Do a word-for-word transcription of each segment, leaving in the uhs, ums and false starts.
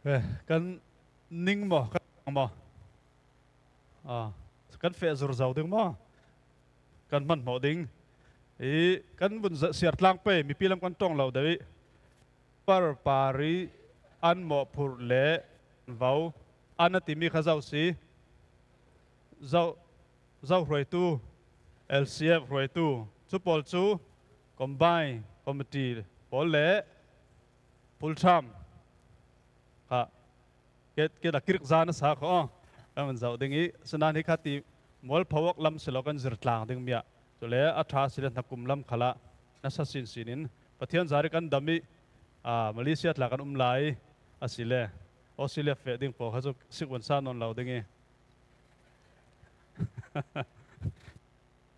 Eh, kan ning maw, kan maw? Ah, kan feh zur zo ding maw? Kan hmanhmawh ding. I, kan vun za-, siar tlang pei, mipi lam kan ṭawng lo deuh i. Par pari an mawhphurh leh vo, an a timi kha zo si. Zo, zo hruaitu, L C F hruaitu. Chu pawl chu combine committee pawl leh full term kha. Ke, ke da kirik za nasa kha aw. Kan vun zoh ding i, sinan hi kha ti mualpho awk lam si lo kan zir tlang ding miah. Chule a ṭha si le hnakum lam khalah nasa sin sinin Pathian zari kan dam i, ah, Malaysia tla kan um lai a si le Australia feh ding pawl kha chu sik vun sa nawn lo ding i.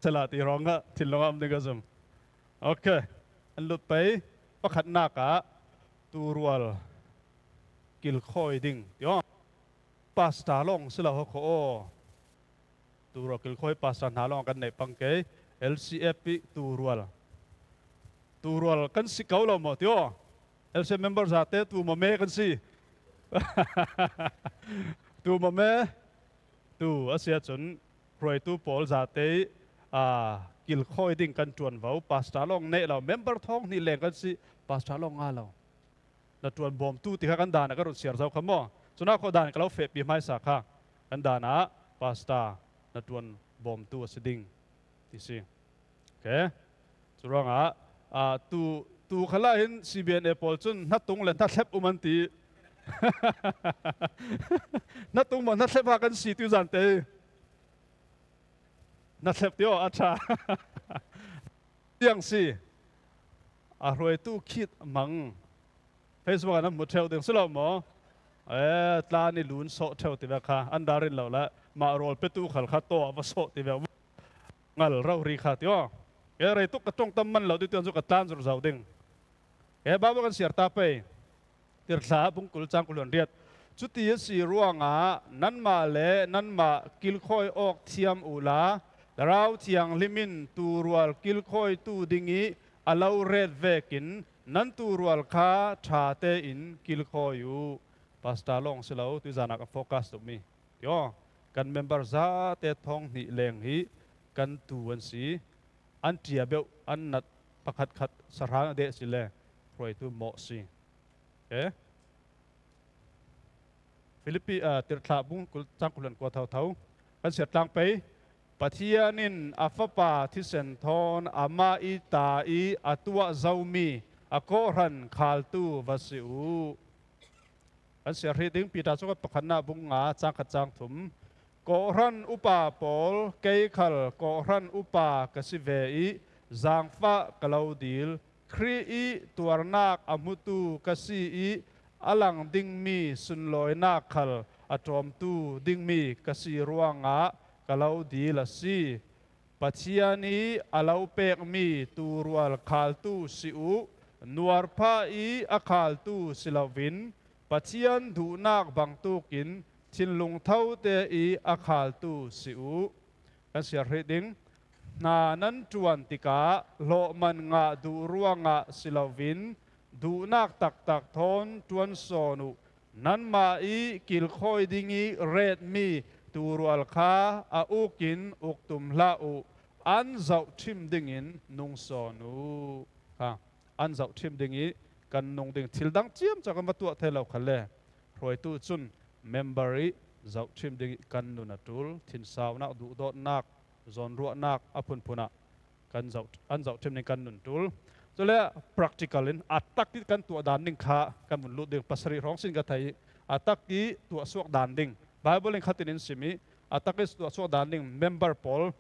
Sela ti hrawngah thinlung a um ding ka zum. Ok. An lut pei, pakhatnak ah turual kilkhawi ding ti aw. Pastor lawng si lo haw khaw aw. Turual kilkhawi pastor hna lawng kan neih pang kei. L C F i turual. Turual kan si ko lo maw ti aw. L C F member zate tu maw me kan si. Tu maw me. Tu a si ahcun hruaitu pawl zate i, aa, kilkhawi ding kan ṭuan vo. Pastor lawng neih lo, member thawng hnih leng kan si, pastor lawng nga lo. Na ṭuan bawmtu ti kha kan dan ah ka run siar zo kha maw? Cun a khawh dan ka lo fehpi hmaisa kha kan dan ah pastor na ṭuan bawmtu a si ding ti si. Ok. Curuangah, ah, tu, tu khalah hin C B N A pawl cun hnatung le hnathlep um an ti. Hnatung maw hnathlep ha kan si tu zante. Hnathlep ti aw, a ṭha. Tiang si. A hruaitu khit mang. Facebook ah nan hmu ṭheu ding si lo maw? Eh, tlan i lun sawh ṭheu ti ve kha, an ral rin lo le, mah rawl petu khal kha taw a va sawh ti ve. Ngal rori kha ti aw. Ke rei tuk ka ṭong tam man lo ti tuan cu ka tlan zurzo ding. Ke Bible kan siar ta pei. Tirhthlah bungkul cang kul hluan riat. Cuti a si ruangah nanmah le nanmah kilkhawi awk thiam uhla, Thlarau Thianghlim in turual kilkhawitu ding i a lo ret vekin nan turual kha ṭha tein kilkhawi uh. Pastor lawng si lo, tuizan ah kan focus tukmi. Ti aw, kan member zate thawng hnih leng hi kan tu an si. An ṭia beuh, an nat pakhatkhat sahrang a deh si le hruaitu mawh si. Eh? Filipi, ah, Tirhthlah bung kul, cang kul hluan kua thotho. Kan siar tlang pei. Pathian in a Fapa thisen thawn amah i ta i a tuah zomi a kawhhran khaltu va si uh. Kan siar hrih ding Peter cakuat pakhatnak bung nga cang khat cang thum. Kawhhran upa pawl, kei khal kawhhran upa ka si ve i zaangfah ka lo dil. Khrih i tuarnak a hmutu ka si i a lang dingmi sunlawinak khal a ṭawmtu dingmi ka si ruangah ka lo dil a si. Pathian i a lo pekmi turual khaltu si uh, nuarphah i a khaltu si loin, Pathian duhnak bangtukin thinlung thote i a khaltu si uh. Kan siar hrih ding. Hna nan ṭuan tikah hlawhman ngah duh ruangah si loin, duhnak taktak thawn ṭuan sawn uh. Nanmah i kilkhawi ding i retmi turual kha a ukin uk tum hlah uh. An zohṭhim dingin nung sawn uh. Kha. An zohṭhim ding i kan nung ding thil dang ciamco kan va tuah thei lo kha le hruaitu cun member i zohṭhim ding i kan nun a ṭul, thinsaunak, duhdawtnak, zawnruahnak a phunphun ah kan zoh, an zohṭhim ding kan nun ṭul. Cule practical in a tak i kan tuah dan ding kha kan vun lut ding, pasarih hrawng sin ka thei i a tak i tuah suak dan ding. Bible in khatin in sim i a tak i tuah suak dan ding member pawl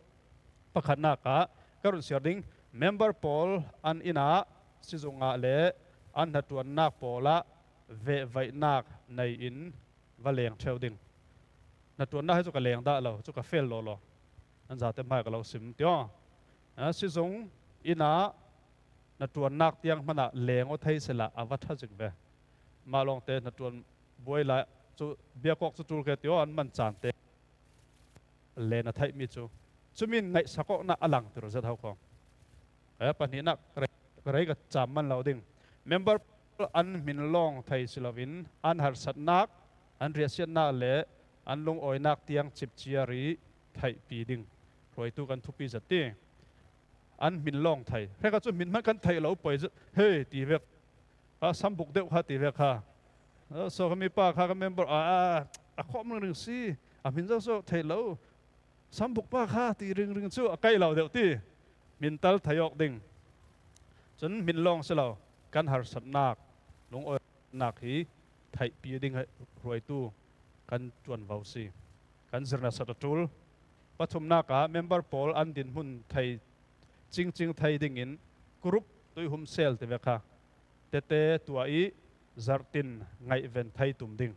pakhatnak ah ka run siar ding. Member pawl an inn ah sizung ah le an hnaṭuannak pawl ah vehvaihnak nei in va leng ṭheu ding. Hnaṭuannak hi cu ka leng dah lo, cu ka fel lawlaw. An zate hmai ka lo sim ti aw. A, sizung inn ah hnaṭuannak tiang hmanh ah leng aw thei sehla a va ṭha zik ve. Mah lawngte hnaṭuan buai lai cu biakawk cu ṭul ke ti aw, an man caan te. Len a theihmi cu cumi in ngaihsak awknak a langter zet ho kho. Eh, pahnihnak ka rei, ka rei ka cam man lo ding. Member an hmin lawng thei si loin an harsatnak, an riahsiatnak le an lungawinak tiang cipciar i theihpi ding hruaitu kan thupi zet ti. An hmin lawng thei. Hrekha cu hmin hmanh kan theih lo poi zet. Hei, ti vek. A sambuk deuh kha ti vek kha. A, so ka mipa kha ka member a, a, a khawm ringring si. A hmin zo so theih lo. Sambuk pa kha ti ringring cu a kaih lo deuh ti. Hmin tal thei awk ding. Cun hmin lawng si lo. Kan harsatnak, lungawinak hi theihpi ding hruaitu kan ṭuanvo si. Kan zir nasat a ṭul. Pathumnak ah member pawl an dinhmun thei cingcing thei dingin group tuihum sel ti ve kha tete tuah i zarhtin ngaihven thei tum ding.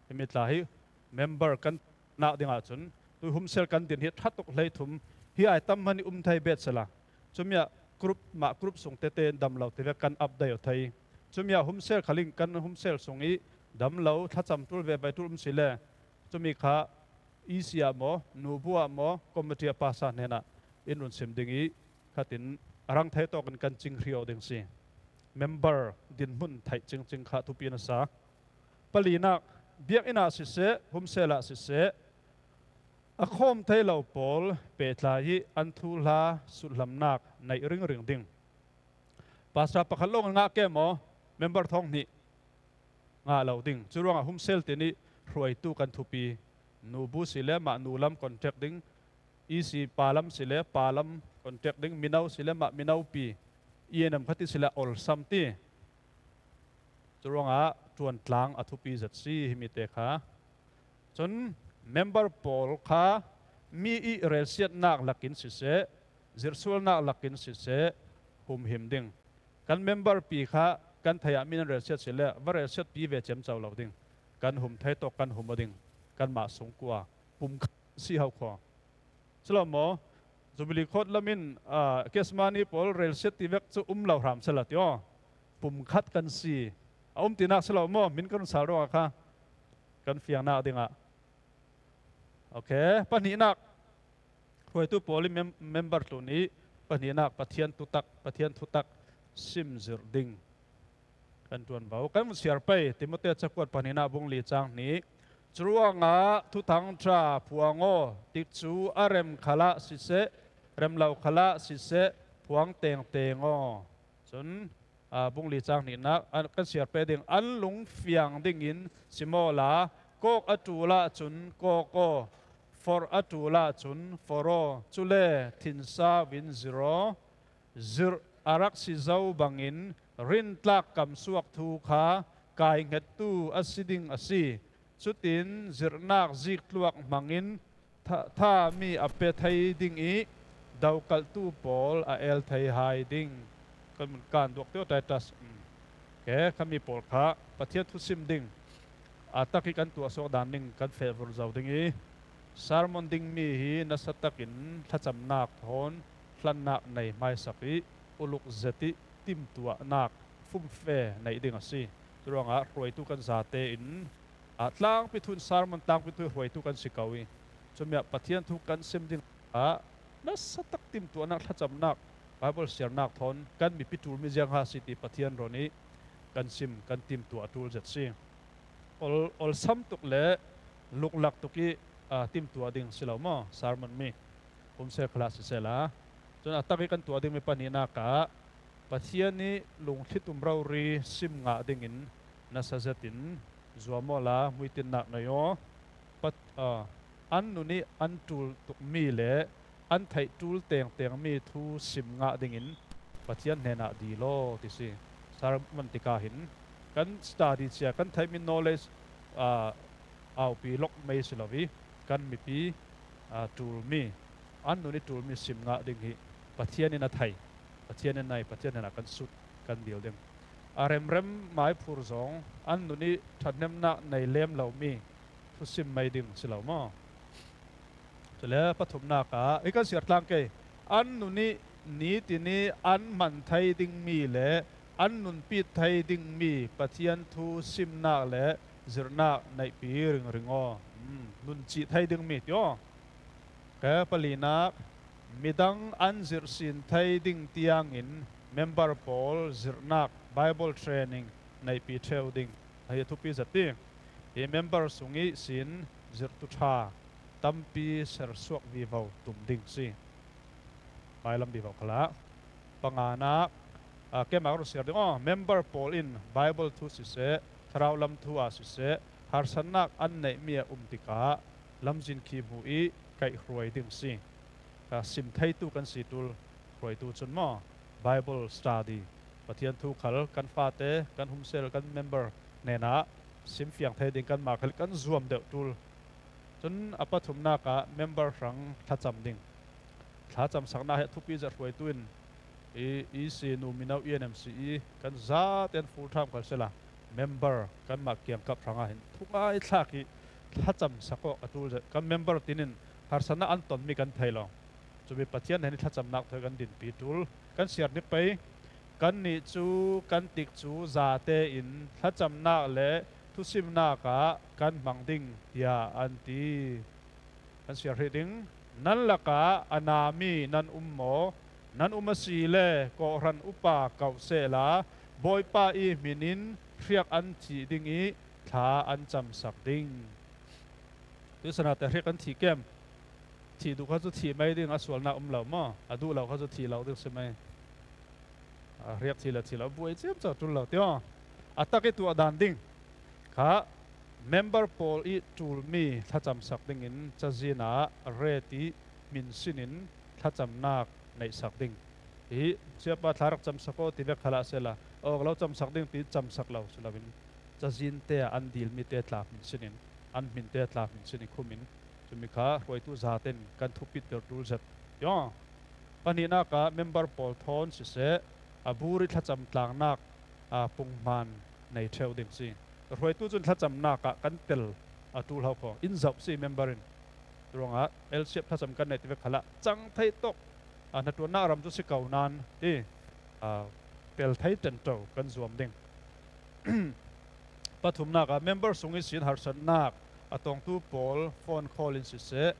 Himi tla hi member kan nak ding ahcun tuihum sel kan din hi ṭha tuk hleithum hi ai tam hmanh i um thei bet sela. Cumi ah group mah group sung tete in dam lo ti ve kan update thei. Cumi ah hum sel khal in kan hum sel sung i dam lo thlacam ṭul ve bai ṭul um si le cumi kha E C ah maw, nubu ah maw, committee a pasa hnenah in run sim ding i khatin a rang thei tawkin kan cing hrio ding si. Member dinhmun theih cingcing kha thupi na sa. Palinak, biakinn ah siseh, humsel ah siseh, a khawm thei lo pawl pehtlai i an thuhla sulhlamnak neih ringring ding. Pastor pakhat lawng in ngah ke maw, member thawng hnih ngah lo ding. Curuangah humsel tin i hruaitu kan thupi. Nubu si le mah nu lam contact ding, E C pa lam si le pa lam contact ding, mino si le mah minopi, E N M kha ti si le olsam ti. Curuangah ṭuantlang a thupi zet si himi te kha. Cun member pawl kha mi i relsiatnak lakin siseh, zirhsualnak lakin siseh, humhim ding. Kan member pi kha kan theih ah mi nan relsiat si le va relsiat pi ve ciamco lo ding. Kan hum thei tawk kan hum aw ding. Kanmah sungkua pumkhat si ho kho. Si lo maw? Jubilee Court lam in, ah, case money pawl relsiat ti vek cu um lo hram sela ti aw. Pumkhat kan si. A um tinak si lo maw? Min kan sal ruangah kha kan fiangnak dingah. Okay, pahnihnak. Hruaitu pawl i mem-, member tlun i pahnihnak Pathian thutak, Pathian thutak sim zirh ding. Kan ṭuanvo. Kan vun siar pei, Timote cakuat pahnihnak bung li cang hnih. Curuangah thuthang ṭha phuang aw, tikcu a rem khalah siseh, rem lo khalah siseh, phuang tengteng aw. Cun, aa, bung li cang hnihnak, an, kan siar pei ding, an lung fiang dingin sim awla, kawk a ṭul ahcun kawk aw, forh a ṭul ahcun forh aw, cule thinsau in zirh aw. Zirh a rak si zo bangin rintlak kamsuak thu kha kaihngettu a si ding a si. Cutin zirhnak ziktluak hmangin tha, tha mi a pe thei ding i dokalhtu pawl a el thei hai ding. Kan, kan duak tio Titus. Um. Ke, khami pawl kha Pathian thusim ding a tak i kan tuahsuak dan ding kan fehvur zo ding i, sermon dingmi hi nasa takin thlacamnak thawn hlannak nei hmaisak i uluk zet i timtuahnak fumfe neih ding a si. Curuangah hruaitu kan zate in, ah, tlangpi thu in sermon tlangpi thu hruaitu kan si ko i, cumi ah Pathian thu kan sim ding ah nasa tak timtuahnak, thlacamnak, Bible siarnak thawn kan mipi ṭulmi ziangha si ti Pathian rawn i kan sim, kan timtuah ṭul zet si. Ol, olsam tuk le luklak tuk i, aa, timtuah ding si lo maw? Sermon mi, humsel khalah sisela. Cun a tak i kan tuah dingmi pahnihnak ah Pathian i lungthlitum rori sim ngah dingin nasa zetin zuam awla muitinnak nei aw. Pat, aa, an nun i an ṭul tukmi le an theih ṭul tengtengmi thu sim ngah dingin Pathian hnenah dil aw ti si. Sermon tikah hin kan study cia kan theihmi knowledge, aa, aupi lok mei si lo i kan mipi, aa, ṭulmi, an nun i ṭulmi sim ngah ding hi Pathian in a thei, Pathian in a nai, Pathian hnenah kan sut, kan dil ding. A remrem maiphur zong an nun i ṭhathnemnak nei lem lomi thusim mei ding si lo maw? Cule pathumnak ah, hi kan siar tlang kei, an nun i nitin i an hman thei dingmi le an nunpit thei dingmi Pathian thu simnak le zirhnak neihpi ringring aw. Um, nun cih thei dingmi ti aw. Ke palinak, midang an zirh sin thei ding tiangin member pawl zirhnak, Bible training, neihpih ṭheu ding ahi a thupi zet ti. Hi member sung ihsin zirhtu ṭha tampi sersuak vivo tum ding si. Hmailam vivo khalah. Panganak, a, keimah ka ruat siar ding aw, member pawl in Bible thu siseh, thlarau lam thu a siseh, harsatnak an neih mi a um tikah lamzin khi hmu ih kaihhruai ding si. A, sim theitu kan si tul hruaitu cun maw, Bible study, Pathian thu khal kan fate, kan humsel, kan member hnenah simfiang thei ding kanmah khal kan zuam deuh tul. Cun a pathumnak ah member hrang thlacam ding. Thlacamsaknak hi a thupi zet hruaitu in i, i si nu mino i nemsi i kan zaten full time khal sila member kanmah kiangkap hrangah hin thungai thlak ih thlacamsak awk a tul zet. Kan member tinin harsatnak an tonmi kan thei lo. Cumi Pathian hnen ih thlacamnak thawi kan dinpi tul kan siar dik pei. Kannih cu kan tikcu zate in thlacamnak le thusimnak ah kan hmang ding, tiah an ti. Kan siar hrih ding. Nan lakah a nami nan um maw? Nan um asile kawhhran upa kauh sehla Bawipa ih hmin in hriak an thih ding ih thla an camsak ding. Tuisanate hriak an thih kem? Thih duh kha cu thih mai ding a sualnak um lo maw? A duh lo kha cu thih lo ding si mai. A hriak thih le thih lo buai ciamco ṭul lo ti aw. A tak ih tuah dan ding kha member pawl ih ṭulmi thlacamsak dingin cazin ah ret ih hmin sinin thlacamnak neihsak ding. Hi siapa thla rak camsak aw ti vek khalah sehla awk lo camsak ding ti camsak lo si loin cazin te ah an dilmi te tla hmin sinin an hmin te tla hmin sinin khumin cumi kha hruaitu zaten kan thupit deuh tul zet. Yo. Pahnihnak ah member pawl thawn siseh, a bur ih thlacam tlangnak, aa, punghman nei ṭheu ding si. Hruaitu cun thlacamnak ah kan tel a tul ho kho. In zoh si member in. Curuangah L C F thlacam kan neih ti vek khalah cang thei tawk, aa, hnaṭuannak ram cu si ko nain ti, aa, pel thei ṭenṭo kan zuam ding. Pathumnak ah member sung ihsin harsatnak a tongtu pawl phone call in siseh,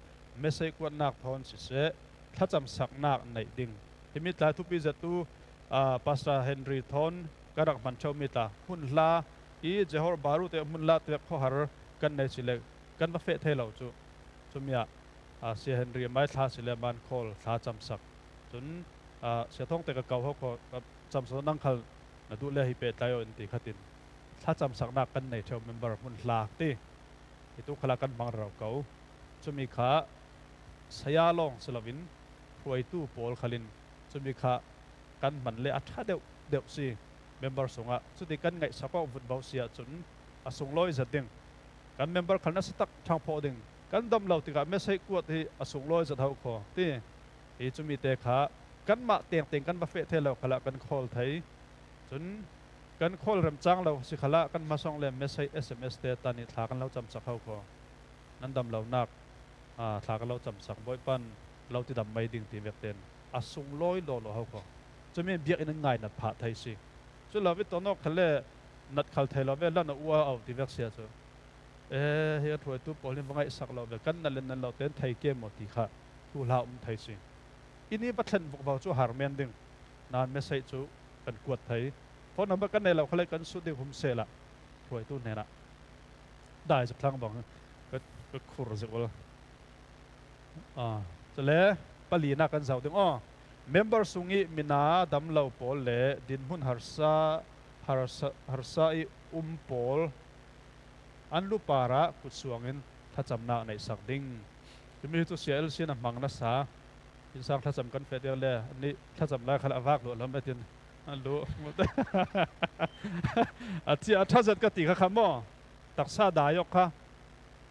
message kuatnak thawn siseh, thlacamsaknak neih ding. Himi tlai thupi zettu, aa, Pastor Henry thawn kan rak hman ṭheumi tla hmun hla ih Johor Bahru te hmun hla te khawhar kan nei si le kan va feh thei lo cu. Cumi ah, aa, Sia Henry mai thla si le man call thla camsak. Cun, aa, Sia Thawng te ka ko ho kho, ka camsak nang khal na duh le hi pehtlai aw in ti khatin thlacamsaknak kan nei ṭheu member hmun hla ti. Hi tu khalah kan hmang rero ko. Cumi kha saya lawng si loin hruaitu pawl khalin cumi kha kan hman le a ṭha deuh deuh si member sungah. Cuti kan ngaihsak awk vutvo si ahcun a sunglawi zet ding. Kan member khal nasa tak ṭhang phawh ding. Kan dam lo tikah message kuat hi a sunglawi zet ho kho ti. Hi cumi te kha kanmah tengteng kan va feh thei lo khalah kan call thei. Cun kan call remcang lo si khalah kan hmasawng le message S M S te tan ih thla kan lo camsak ho kho. Nan dam lonak, aa, thla kan lo camsak, Bawipa in lo tidam mai ding ti vek tein a sunglawi lawlaw ho kho. Cumi biakinn in ngainat phah thei si. Cu lo ih ton awk khal le nat khal thei lo ve, lan a ua au ti vek si ahcun, ee, hi a hruaitu pawl hi va ngaihsak lo ve, kan nat le nan lo tein thei ke maw ti kha thuhla um thei si. Inn ih va thlen vukvo cu har men ding. Nan message cu kan kuat thei. Phone number kan nei lo khalei kan sut ding hum sehla hruaitu hnenah dai zuk thlang bang ka, ka khur zik ul. Ah, cule palinak kan zoh ding aw. Member sung ih mina dam lo pawl le dinhmun harsa, harsa, harsa ih um pawl an lupar ah kutsuang in thlacamnak neihsak ding. Timi hi cu Sia L C na hmang nasa. Innsang thlacam kan feh tiang le nih thlacam lai khal a vak luah lam tin an luh. A cia a ṭha zet ka ti kha kha maw? Taksa dai awk kha.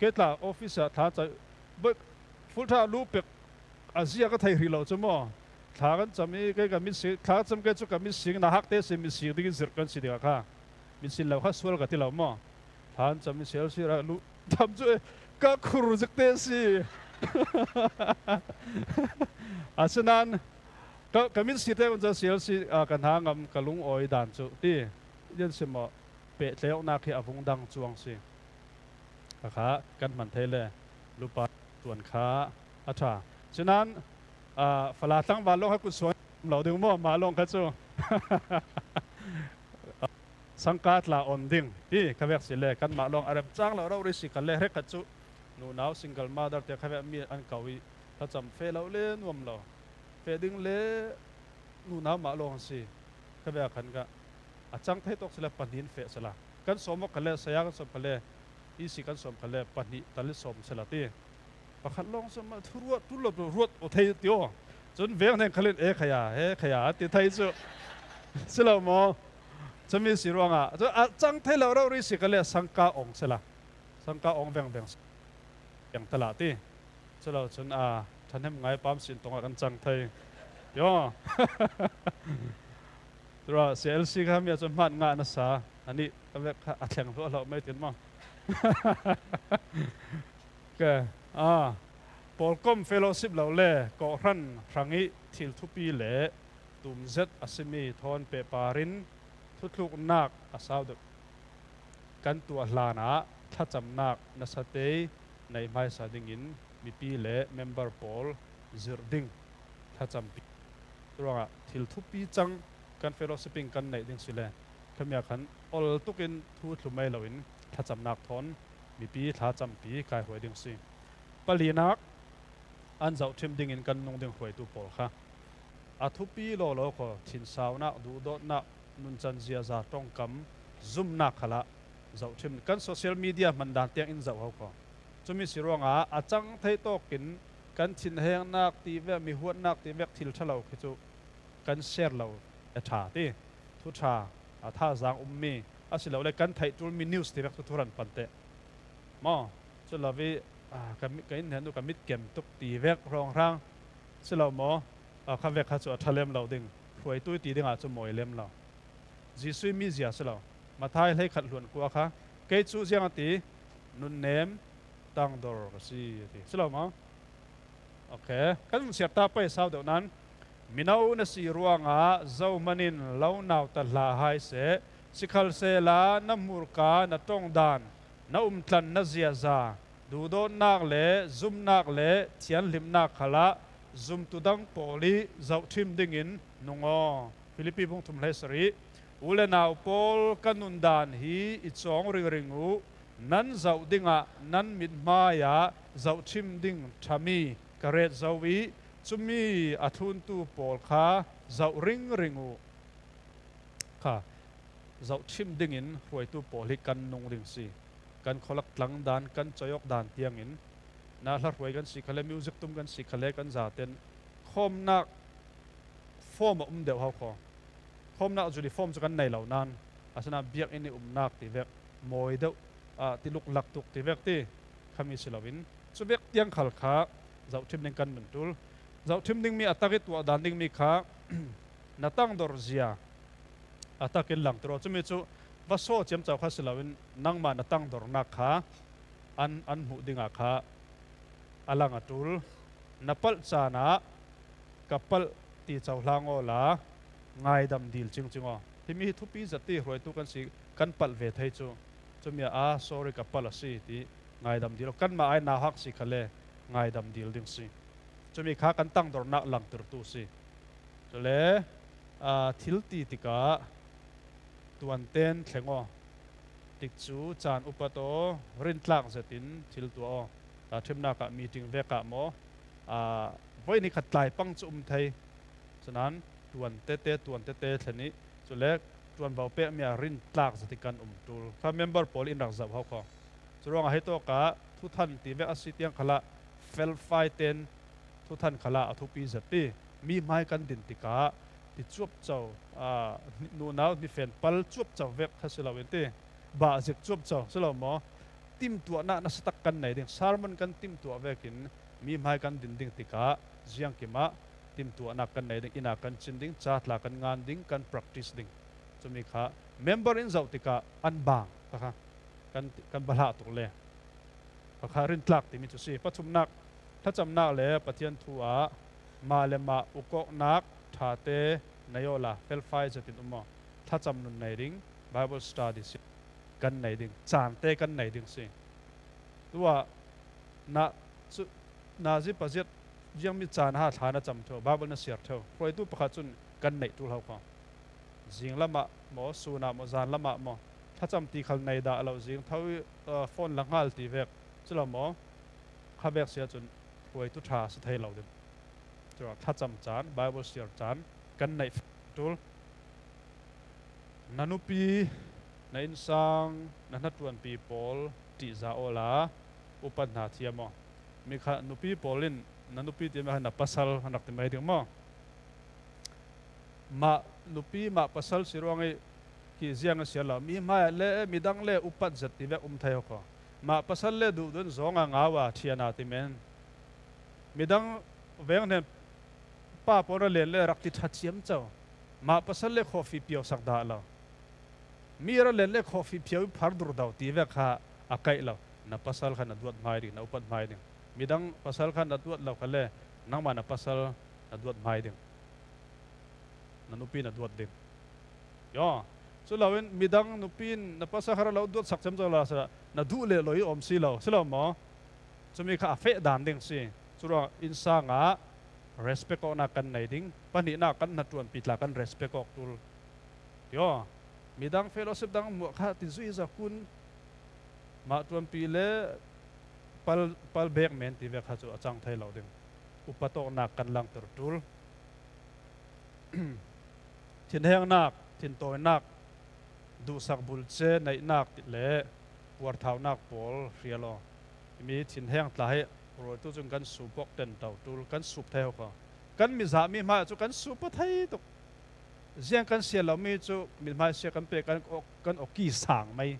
Kei tla office ah thla cai, full ṭha a lu pek a zia ka thei hrih lo cu maw? Thla kan cam ih kei ka mit sing, thla kan cam kei cu ka mit sing na hak te si mit sing dingin zirh kan si dingah kha. Mit sin lo kha sual ka ti lo maw? Thla kan cam ih C L C rak luh tham cu, eh, ka khur zik te si. Asinain ka, ka mit si te kun cu C L C, ah, ka hna ngam ka lungawi dan cu ti. Zian si maw? Pehtlai awknak hi a vung dang cuang si. Kha kha kan hman thei le lupa tuan kha a ṭha. Sinain, ah, Fala tlangval lawng kha kutsuang lo ding maw, mah lawng kha cu. Sangka tla on ding ti kha vek si le, kanmah lawng a remchang lo rori si kha le, hrekhat cu nunau single mother te kha vek mi an ko i, thlacam feh lo le nuam lo, feh ding le nunau mah lawng si kha vek khan kha a cang thei tawk si le pahnih in feh si la, kan sawm awk kha le, saya kan sawm kha le, isi kan sawm kha le pahnih tal i sawm si la ti. Pakhat lawng cu mah thu ruat, tul lo ruat aw thei ti aw. Cun veng hnen khalin e khaya, he khaya, a ti thei cu. Si lo maw? Cumi si ruangah, cu a cang thei lo rori si kha le sangka ong si la. Sangka ong vengveng si. Eng tala ti. Si lo cun a, ṭhahnem ngai pam sin tongah kan cang thei. Ti aw. Tura C L C kha mi a cu hmat ngah na sa. Anih ka vek kha a thleng hluahhlo mai tin maw? Ke, a, pawlkom fellowship lo le kawhhran hrangih thil thupi le tumzet a simi thawn pehpar in thutluknak a sau deuh kan tuah hlanah thlacamnak nasa tei nei hmaisa dingin mipi le member pawl zirh ding thlacampi. Curuangah thil thupi cang kan fellowshipping kan neih ding si le, khami ah khan ol tukin thu thlu mai loin thlacamnak thawn mipi thlacampi kai hruai ding si. Palinak, an zohṭhim dingin kan nung ding hruaitu pawl kha a thupi lawlaw khaw, thinsaunak, duhdawtnak, nuncan ziaza, ṭongkam, zumnak khalah zohṭhim. Kan social media hman dan tiang in zoh ho khaw. Cumi si ruangah a cang thei tawkin kan thinhengnak ti vek, mi huatnak ti vek thil ṭha lo khi cu kan share lo a ṭha ti. Thu ṭha, a thazaang ummi, asilole kan theih ṭulmi news ti vek cu thu ran pan teh. Maw? Cu lo i, a, ka mi-, ka inn hnen tu ka mit kem tuk ti vek hrawnghrang si lo maw? A, kha vek kha cu a ṭha lem lo ding. Hruaitu i ti dingah cu mawi lem lo. Jesuh i mizia si lo. Matthai hleikhat hluan kua kha, kei cu ziang a ti, nunnem tangdor ka si, a ti. Si lo maw? Okay. Kan vun siar ta pei sau deuh nan, mino na si ruangah zohman in lo nautat hlah hai seh, sikhalsehla na hmurka, na ṭongdan, na umtlan, na ziaza, duhdawtnak le zumnak le thianhlimnak khalah zumtu dang pawl i zohṭhim dingin nung aw. Filipi bung thum hleisarih, u le nau pawl, ka nundan hi i cawng ringring uh, nan zoh dingah nan mithmai ah zohṭhim ding ṭhami ka ret zo i, cumi a thluntu pawl kha zoh ringring uh. Kha zohṭhim dingin hruaitu pawl hi kan nung ding si. Kan khualak tlang dan, kan cawiawk dan tiangin, na hla hruai kan si kha le, music tum kan si kha le, kan zaten khawmnak form a um deuh ho khaw. Khawmnak uniform cu kan nei lo nan, asinain biakinn i umnak ti vek, mawi deuh, ah, ti luklak tuk ti vek ti khami si loin, cu vek tiang khal kha zohṭhim ding kan vun ṭul. Zohṭhim dingmi a tak i tuah dan dingmi kha na tangdor zia a takin langter aw. Cumi cu va saw ciamco kha si loin nangmah na tangdornak kha an, an hmuh dingah kha a lang a ṭul. Na palh caan ah ka palh ti cohlang awla ngaidam dil cingcing aw. Himi hi thupi zet ti, hruaitu kan si, kan palh ve thei cu. Cumi ah, "Ah, sorry, ka palh a si," ti ngaidam dil aw. Kanmah ai nauhak si kha le ngaidam dil ding si. Cumi kha kan tangdornak langtertu si. Cule, aa, thil ti tikah tuanten thleng aw. Tikcu caan upat aw, rintlak zetin thil tuah aw. Aa, ṭhimnak ah meeting vek ah maw, aa, voi ni khat tlai pang cu um thei. Cunan tuan tete, tuan tete thlen i, cule tuanvo pekmi ah rintlak zet i kan um ṭul. Kha member pawl in rak zoh ho khaw. Curuangah hei tawkah thuthan ti vek a si tiang khalah felfai ten thuthan khalah a thupi zet ti. Mi hmai kan din tikah ti cuapco, aa, nunau hnifen pal cuapco vek kha si loin ti, bahzik cuapco si lo maw? Timtuahnak nasatak kan nei ding, sermon kan timtuah vekin mi hmai kan din ding tikah ziangkim ah timtuahnak kan nei ding, inn ah kan cin ding, ca tla kan ngan ding, kan practice ding. Cumi kha member in zoh tikah an bang kha kan, kan balhah tuk le. Pakhat rintlak timi cu si. Pathumnak, thlacamnak le Pathian thu ah mah le mah ukawknak ṭhate nei awla felfai zetin um aw. Thlacam nun nei ding, Bible study si kan nei ding, caan te kan nei ding si. Tuah na cu, nazi paziat ziangmi caan ha thla na cam ṭheu, Bible na siar ṭheu, hruaitu pakhat cun kan neih ṭul ho kho. Zing lamah maw, sun ah maw, zan lamah maw, thlacam ti khal nei dah lo, zing tho, aa, phone la nghal ti vek, cu lo maw, kha vek si ahcun hruaitu ṭha si thei lo ding. Curuangah thlacam caan, Bible siar caan kan neih ṭul. Na nupi, na innsang, na hnaṭuanpi pawl ṭihza awla upat hna thiam aw. Mi kha nupi pawl in na nupi ti mi kha na pasal an rak ti mai ding maw? Mah nupi, mah pasal si ruang i khi ziang a si lo. Mi hmai ah le midang le upat zet ti vek um thei aw kho. Mah pasal le duhduh in zawng a ngau a ṭhian a ti men. Midang veng hnen pa pawl ra len le rak ti ṭha ciamco. Mah pasal le khawhfi pio sak dah lo. Mi ra len le khawhfi pio i phar dur do ti vek kha a kaih lo. Na pasal kha na duat hmai ding, na upat hmai ding. Midang pasal kha na duat lo kha le nangmah na pasal na duat hmai ding. Na nupi na duat ding. Yo. Cu loin midang nupi in na pasal kha ra lo duat sak ciamco la si, na duh le lo i awm si lo, si lo maw? Cumi kha a feh dan ding si. Curuang innsang ah respect awknak kan nei ding. Pahnihnak kan hnaṭuanpi tla kan respect awk ṭul. Yo. Midang fellowship dang hmuah kha ti zui zakun mah ṭuanpi le pal, pal bek men ti vek kha cu a cang thei lo ding. Upat awknak kan langter ṭul. Thinhengnak, thintawinak, duhsak bulce neihnak le puarthaunak pawl hrial aw. Himi thinheng tla hi ruaitu cun kan sup awk ṭenṭo ṭul, kan sup thei aw kho. Kan mizahmi hmai cu kan sup aw thei tuk. Ziang kan siar lomi cu mithmai sia kan pek, kan awk, kan awki sang mai.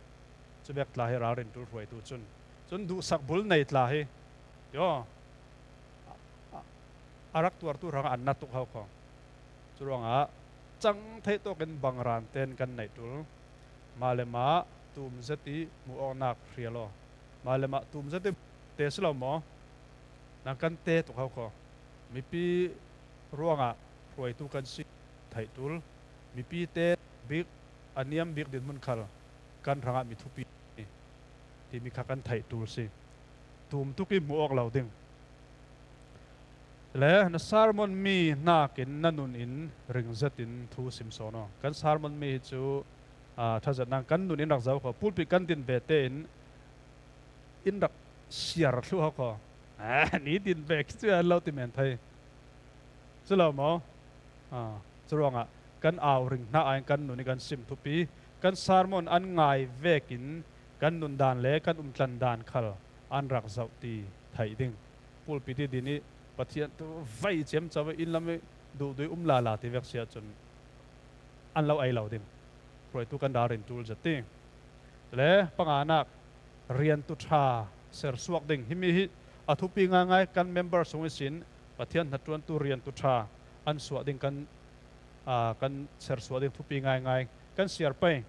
Cu bek tla hi ralrin ṭul hruaitu cun, cun duhsak bul nei tla hi, yo, a, a, a rak tuartu hrangah an na tuk ho kho. Curuangah cang theih tawkin bangran ten kan neih ṭul. Mah le mah tum zet i hmuh awknak hrial aw. Mah le mah tum zet i te si lo maw? Nang kan te tuk ho kho. Mipi ruangah hruaitu kan si theih ṭul. Mipi te bik, a niam bik dinhmun khal kan hrangah mi thupi timi kha kan theih ṭul si. Tum tuk i hmuh awk lo ding. Le na sermon mi hnakin na nun in ring zetin thu sim sawn aw. Kan sermon mi hi cu, aa, ṭha zet nan kan nun in rak zoh kho. Pulpit kan din ve tein in rak siar thluh ho kho. Aa, ni din ve khi cu an lo ti men thei. Cu lo maw? Aa, curuangah kan au ring hna aiin kan nun i kan sim thupi, kan sermon an ngai vekin kan nun dan le kan umtlan dan khal an rak zoh ti theih ding. Pulpit i din i Pathian tu vei ciamco i inn lam i duhduh i um lala ti vek si ahcun an lo ei lo ding. Hruaitu kan ralrin ṭul zet ti. Le panganak, riantu ṭha sersuak ding. Himi hi a thupi ngaingai, kan member sung ihsin Pathian hnaṭuantu riantu ṭha an suah ding kan, aa, kan sersuah ding thupi ngaingai. Kan siar pei.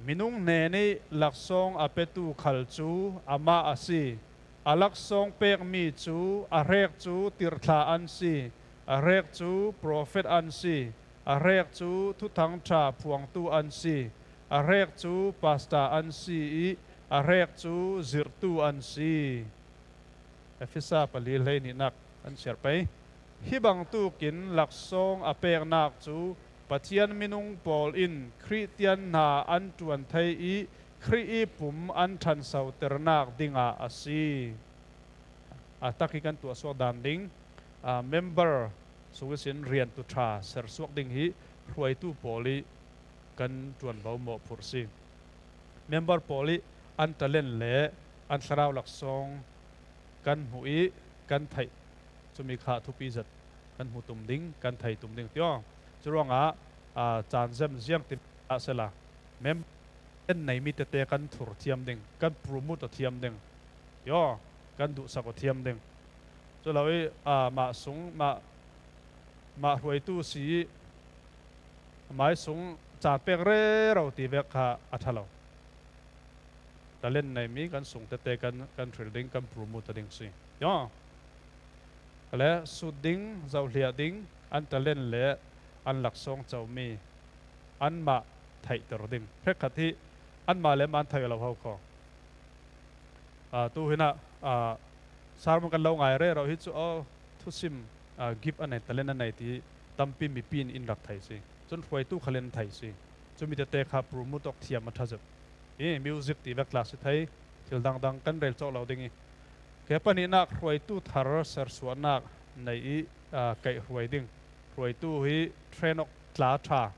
Minung hnen i laksawng a petu khal cu amah a si. A laksawng pekmi cu a hrek cu tirhthlah an si, a hrek cu profet an si, a hrek cu thuthang ṭha phuangtu an si, a hrek cu pasta an si i a hrek cu zirhtu an si. Efesa pali hleihnihnak an siar pei. Hi bangtukin laksawng a peknak cu Pathian minung pawl in Khrihtian hna an ṭuan thei i Khrih i pum an ṭhansoternak dingah a si. A tak hi kan tuahsuak dan ding, aa, member sung ihsin riantu ṭha sersuak ding hi hruaitu pawl i kan ṭuanvo mawhphurh si. Member pawl i an talent le an thlarau laksawng kan hmuh i kan theih, cumi kha thupi zet kan hmu tum ding, kan thei tum ding ti aw. Curuangah, aa, caan zem ziang ti ah sela, member en neimi tete kan thur thiam ding, kan promote aw thiam ding, ti aw, kan duhsak aw thiam ding. Cu lo i, aa, mah sung, mah, mah hruaitu si i, mah sung caan pek rero ti vek kha a ṭha lo. Talent neimi kan sung tete kan, kan hril ding, kan promote ding si. Yo. Le sut ding, zohhliah ding, an talent le an laksawng comi anmah theihter ding. Hrekkhat hi anmah le mah an theih lo ho kho. Aa, tu hinah, aa, sermon kan lo ngai rero hi cu, aw, thusim, aa, gift a nei, talent a nei ti tampi mipi in in rak thei si. Cun hruaitu khal in thei si. Cumi tete kha promote awk thiam a ṭha zet. I music ti vek tla si thei, thil dangdang kan rel cawk lo ding i. Ke pahnihnak hruaitu thar sersuahnak nei i, aa, kaih hruai ding. Hruaitu hi train awk tla ṭha.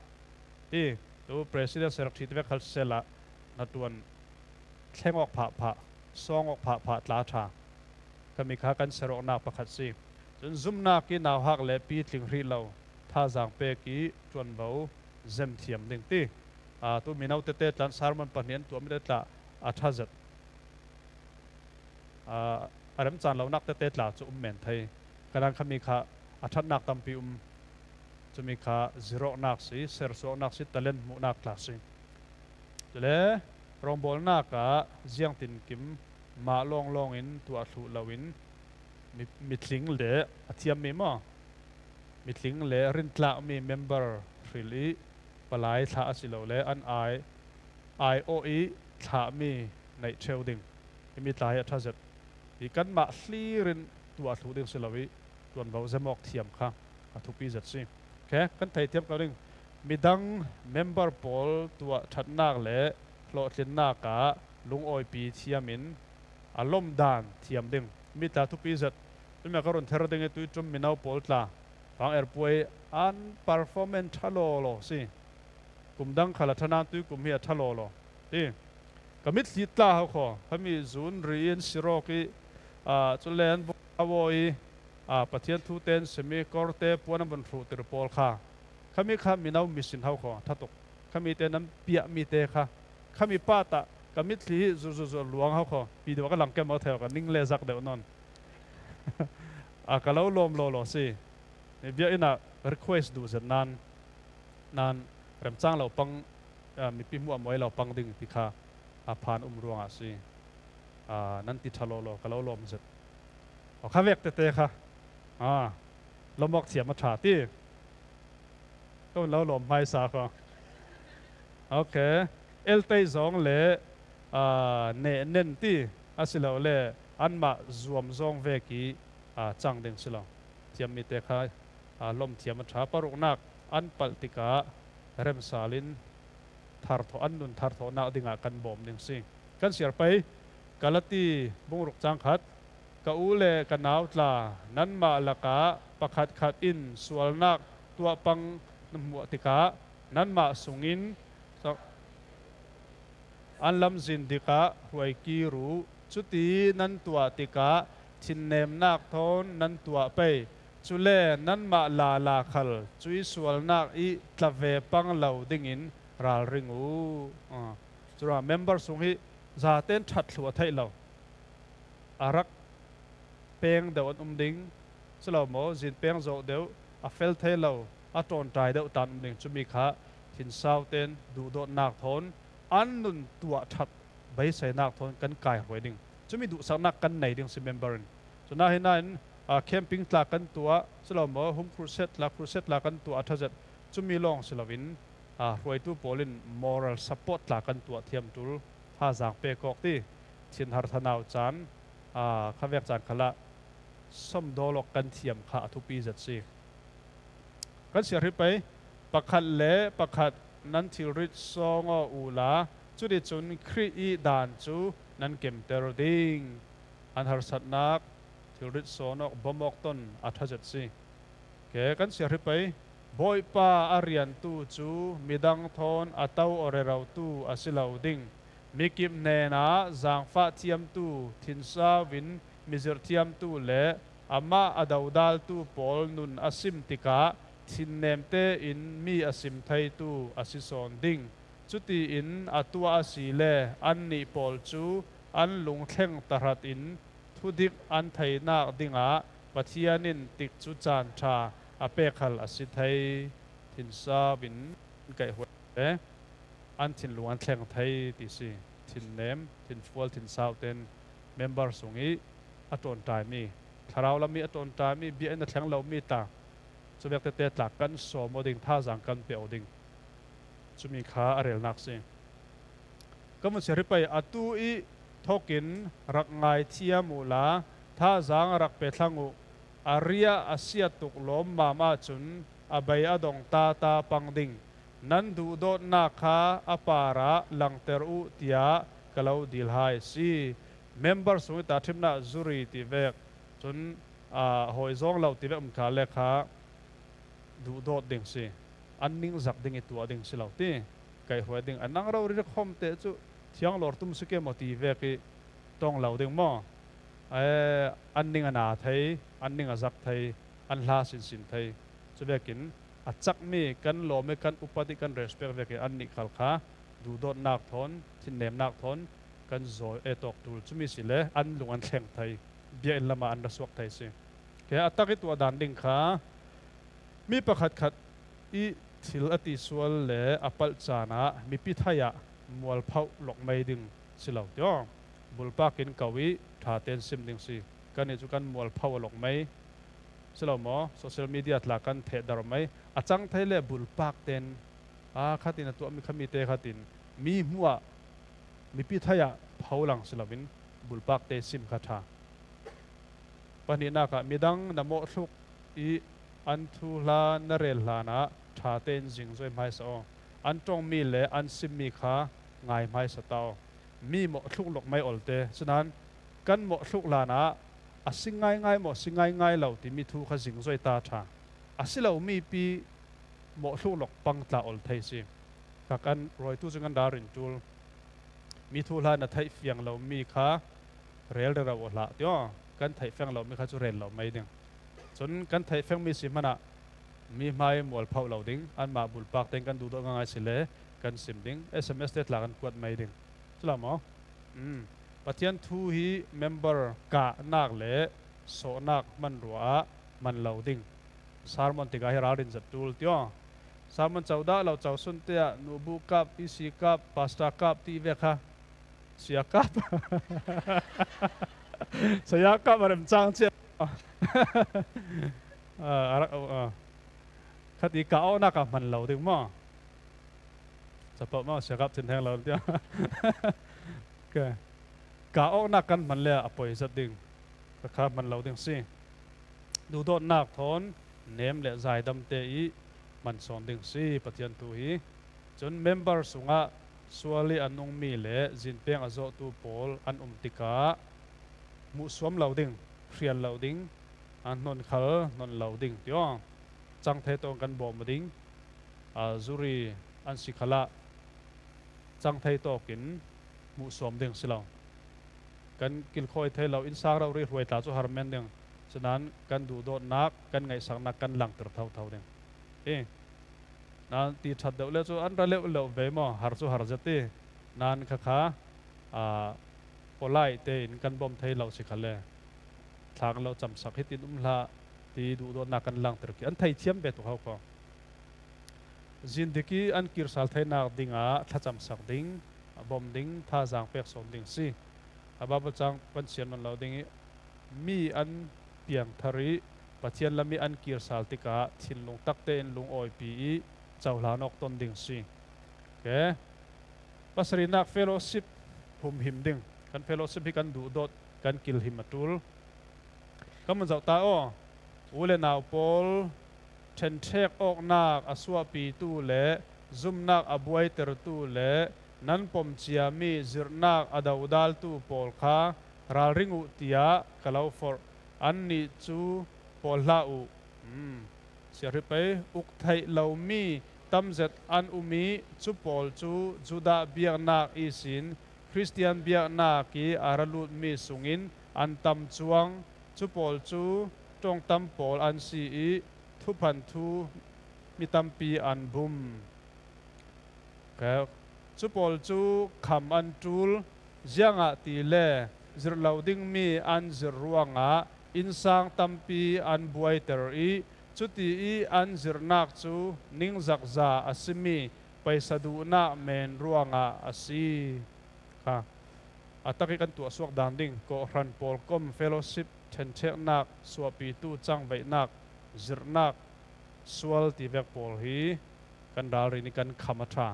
I tu president ser ṭhi ti vek khal sisehla hnaṭuan thleng awk phah phah, sawng awk phah phah tla ṭha. Khami kha kan ser awknak pakhat si. Cun zumnak i nauhak le pitling hrih lo, thazaang pek i ṭuanvo zem thiam ding ti. Aa, tu mino tete tlan sermon pahnih an tuahmi te tla a ṭha zet. Aa, a remcang lonak tete tla cu um men thei. Ka dan khami kha a ṭhatnak tampi um. Cumi kha zir awknak si, sersuahnak si, talent hmuhnak tla si. Cule rawngbawlnak ah ziangtinkim mah lawnglawng in tuah thluh loin mi, mitling le a thiammi maw? Mitling le rintlakmi member hril i palai thlah asilole an ai, aiawh i thlahmi neih ṭheu ding. Himi tla hi a ṭha zet. Hi kanmah hlir in tuah thluh ding si lo i ṭuanvo zem awk thiam kha a thupi zet si. Khe kan theithiam ko ding. Midang member pawl tuah ṭhatnak le hlawhtlinnak ah lungawipui thiam in a lawmdan thiam ding. Mi tla thupi zet. Cumi ka run ther ding i tuiṭum mino pawl tla vang erpuai an performance ṭha lawlaw si. Kum dang khal a ṭha nain tuikum hi a ṭha lawlaw ti. Ka mitthli tla hau khaw, khami zun ri in sirawk i, aa, cule an vung aw i, aa, Pathian thu te an sim i, kawrte puan an vun hruhtir pawl kha. Khami kha mino misin hau khaw, ṭha tuk. Khami te nan piahmi te kha. Khami pah tah, ka mitthli hi zu zu zu luang hau khaw. Video ka lang kem aw theu ka ning le zak deuh nawn. A ka lo lawm lawlaw si. Biakinn ah request duh zet nan, nan remcang lo pang, aa, mipi hmuh a muai lo pang ding ti kha a phan um ruangah si. Aa, nan ti ṭha lawlaw, ka lo lawm zet. Aw, kha vek tete kha. Aa, lawm awk thiam a ṭha ti. Ka hun lo lawm hmaisa kha. Ok. Eltei zawng le, aa, neh nen ti asilole anmah zuam zawng vek i, aa, cang ding si lo. Thiammi te kha, aa, lawm thiam a ṭha. Paruknak an palh tikah remsal in thar thawh, an nun thar thawhnak dingah kan bawm ding si. Kan siar pei, Galati bung ruk cang khat, ka u le ka nau tla, nanmah lakah pakhatkhat in sualnak tuah pang na hmuh tikah nanmah sungin sa-, an lamzin dikah hruai kir uh. Cuti nan tuah tikah thinnemnak thawn nan tuah pei. Cule nanmah lala khal cuih sualnak i tla ve pang lo dingin ralring uh. Ah, curuangah member sung hi zaten ṭhat thluh a theih lo. A rak peng deuh an um ding, si lo maw, zin peng zawh deuh, a fel thei lo, a ṭawnṭai deuh ta an um ding. Cumi kha thinsau ten duhdawtnak thawn an nun tuah ṭhat beiseinak thawn kan kaihruai ding. Cumi duhsaknak kan nei ding si member in. Cunah hi nain, aa, camping tla kan tuah, si lo maw, home crusade tla, crusade tla kan tuah a ṭha zet. Cumi lawng si loin, aa, hruaitu pawl in moral support tla kan tuah thiam ṭul, thazaang pek awk ti, thinhar thanau caan, aa, khavek caan khalah sawmdawl awk kan thiam kha a thupi zet si. Kan siar hi pei, pakhat le pakhat nan thilrit sawng aw uhla, cuticun Khrih ih dan cu nan kemter ding. An harsatnak, thilrit sawng awk, bawm awk ton a ṭha zet si. Ke kan siar hi pei, Bawipa a riantu cu midang thawn a to aw rerotu a si lo ding. Mikip hnenah zaangfah thiamtu, thinsau in mizirh thiamtu le amah a dodaltu pawl nun a sim tikah thinnem tein mi a sim theitu a si sawn ding. Cutiin a tuah asile annih pawl cu an lungthleng tahratin thudik an theinak dingah Pathian in tikcu caan ṭha a pek hal a si thei. Thinsau in kaihhuai le an thinlung an thleng thei ti si. Thinnem, thinfual, thinsau ten member sung i a ṭawnṭaimi, thlarau lam i a ṭawnṭaimi, biakinn a thleng lomi tla, cuvek tete tla kan sawm aw ding, thazaang kan pe aw ding. Cumi kha a relnak si. Ka vun siar hi pei, atu i thokin rak ngaithiam uhla, thazaang rak pe thlang uh. A riah a siat tuk lawmmam ahcun a bei a dong tata pang ding. Nan duhdawtnak kha a parah langter uh, tiah ka lo dil hai si. Member sung i tahṭhimna zuri ti vek, cun, aa, hawi zawng lo ti vek um kha le kha duhdawt ding si. An ningzak ding i tuah ding si lo ti. Kaihhruai ding a nang rori rak hawm te cu thianglawr tum si ke maw ti vek i tong lo ding maw? Eh, an ning a na thei, an ning a zak thei, an hla sinsin thei. Cu vekin a cakmi kan lawm i kan upat i kan respect vekin annih khal kha duhdawtnak thawn, thinnemnak thawn kan zawi e tawk tul cumi si le an lung an thleng thei, biakinn lamah an ra suak thei si. Ke a tak i tuah dan ding kha mi pakhatkhat i thil a ti sual le a palh caan ah mipi thai ah mualphoh lawk mai ding si lo tiaw. Bulpak in ko i ṭha tein sim ding si. Kannih cu kan mualphoh a lawk mai si lo maw? Social media tla kan thehdarh mai. A cang thei le bulpak tein, aa, khatin a tuahmi khami te khatin mi hmuah mipi thai ah pho lang si loin bulpak te sim kha ṭha. Pahnihnak ah midang na mawhthluk i an thuhla na rel hlanah ṭha tein zingzoi hmaisa aw. An ṭongmi le an simmi kha ngai hmaisa ta aw. Mi mawhthluk lawk mai olte sinain kan mawhthluk hlanah a si ngaingai maw, si ngaingai lo timi thu kha zingzoi ta ṭha. A si lomi pi mawhthluk lawk pang tla ol thei si. Kha kan ruaitu cu kan ralrin ṭul. Mi thuhla na theih fiang lomi kha rel rero aw hlah tiaw. Kan theih fiang lomi kha cu rel lo mai ding. Cun kan theih fiangmi si hmanah mi hmai mualphoh lo ding, anmah bulpak tein kan duhdawt ngaingai si le kan sim ding, S M S te tla kan kuat mai ding. Cu lo maw? Um. Pathian thu hi member kahnak le sawhnak hmanrua ah man lo ding. Sermon tikah hi ralrin zat ṭul tiaw. Sermon co dah lo, co sun tiah nubu kap, E C kap, pastor kap ti ve kha. Sia kap. Saya kap a remcang cia. Ah, a rak, ah. Khat i kah awknak ah hman lo ding maw? Capo maw, sia kap thin theng lo tiah. Ke. Kah awknak kan hman le a poi zat ding. Ka kha hman lo ding si. Duhdawtnak thawn nem le zaidam te i hman sawn ding si Pathian thu hi. Cun member sungah sual i a nungmi le zinpeng a zawhtu pawl an um tikah hmuhsuam lo ding, hrial lo ding, an hnon khal hnon lo ding tiaw. Cang thei tawng kan bawm ding, aa, zuri an si khalah cang thei tawkin hmuhsuam ding si lo. Kan kilkhawi thei lo, innsang rori hruai tla cu har men ding. Sinain kan duhdawtnak, kan ngaihsaknak kan langter thotho ding. Hi. Nan ti ṭhat deuh le cu an ra leuh leuh ve maw? Har cu har zet ti. Nan kha kha, aa, polite tein kan bawm thei lo si kha le. Thlang lo camsak hitin um hlah ti duhdawtnak kan langter khi an theithiam ve tuk hau kho. Zindik i an kir sal theinak dingah thlacamsak ding, a bawm ding, thazaang pek sawn ding si. A Baibal cang kan sian nawn lo ding i mi an piangthar i Pathian lam i an kir sal tikah thinlung takte in lungawipi i cohlan awk ton ding si. Ke. Pasarihnak fellowship humhim ding. Kan fellowship hi kan duhdawt, kan kilhim a ṭul. Kan vun zoh ta aw. U le nau pawl, ṭhenṭhek awknak a suahpitu le zumnak a buaitertu le nan pom ciami zirhnak a dodaltu pawl kha ralring uh, tiah ka lo forh. Annih cu pawl hlah uh. Um. Siahrip ei, uk theih lomi tamzet an um i cu pawl cu Judah biaknak ihsin Khristian biaknak i a ra lutmi sungin an tam cuang. Cu pawl cu ṭongtam pawl an si i thuphan thu mi tampi an bum. Ka, cu pawl cu kham an ṭul, ziangahtile zirh lo dingmi an zirh ruangah innsang tampi an buaiter i cuti i an zirhnak cu ningzakza a simi paisa duhnak men ruangah a si. Kha. A tak i kan tuahsuak dan ding, kawhhran pawlkom fellowship, ṭhenṭheknak, suahpitu cangveihnak, zirhnak, sual ti vek pawl hi kan ralrin i kan kham a ṭha.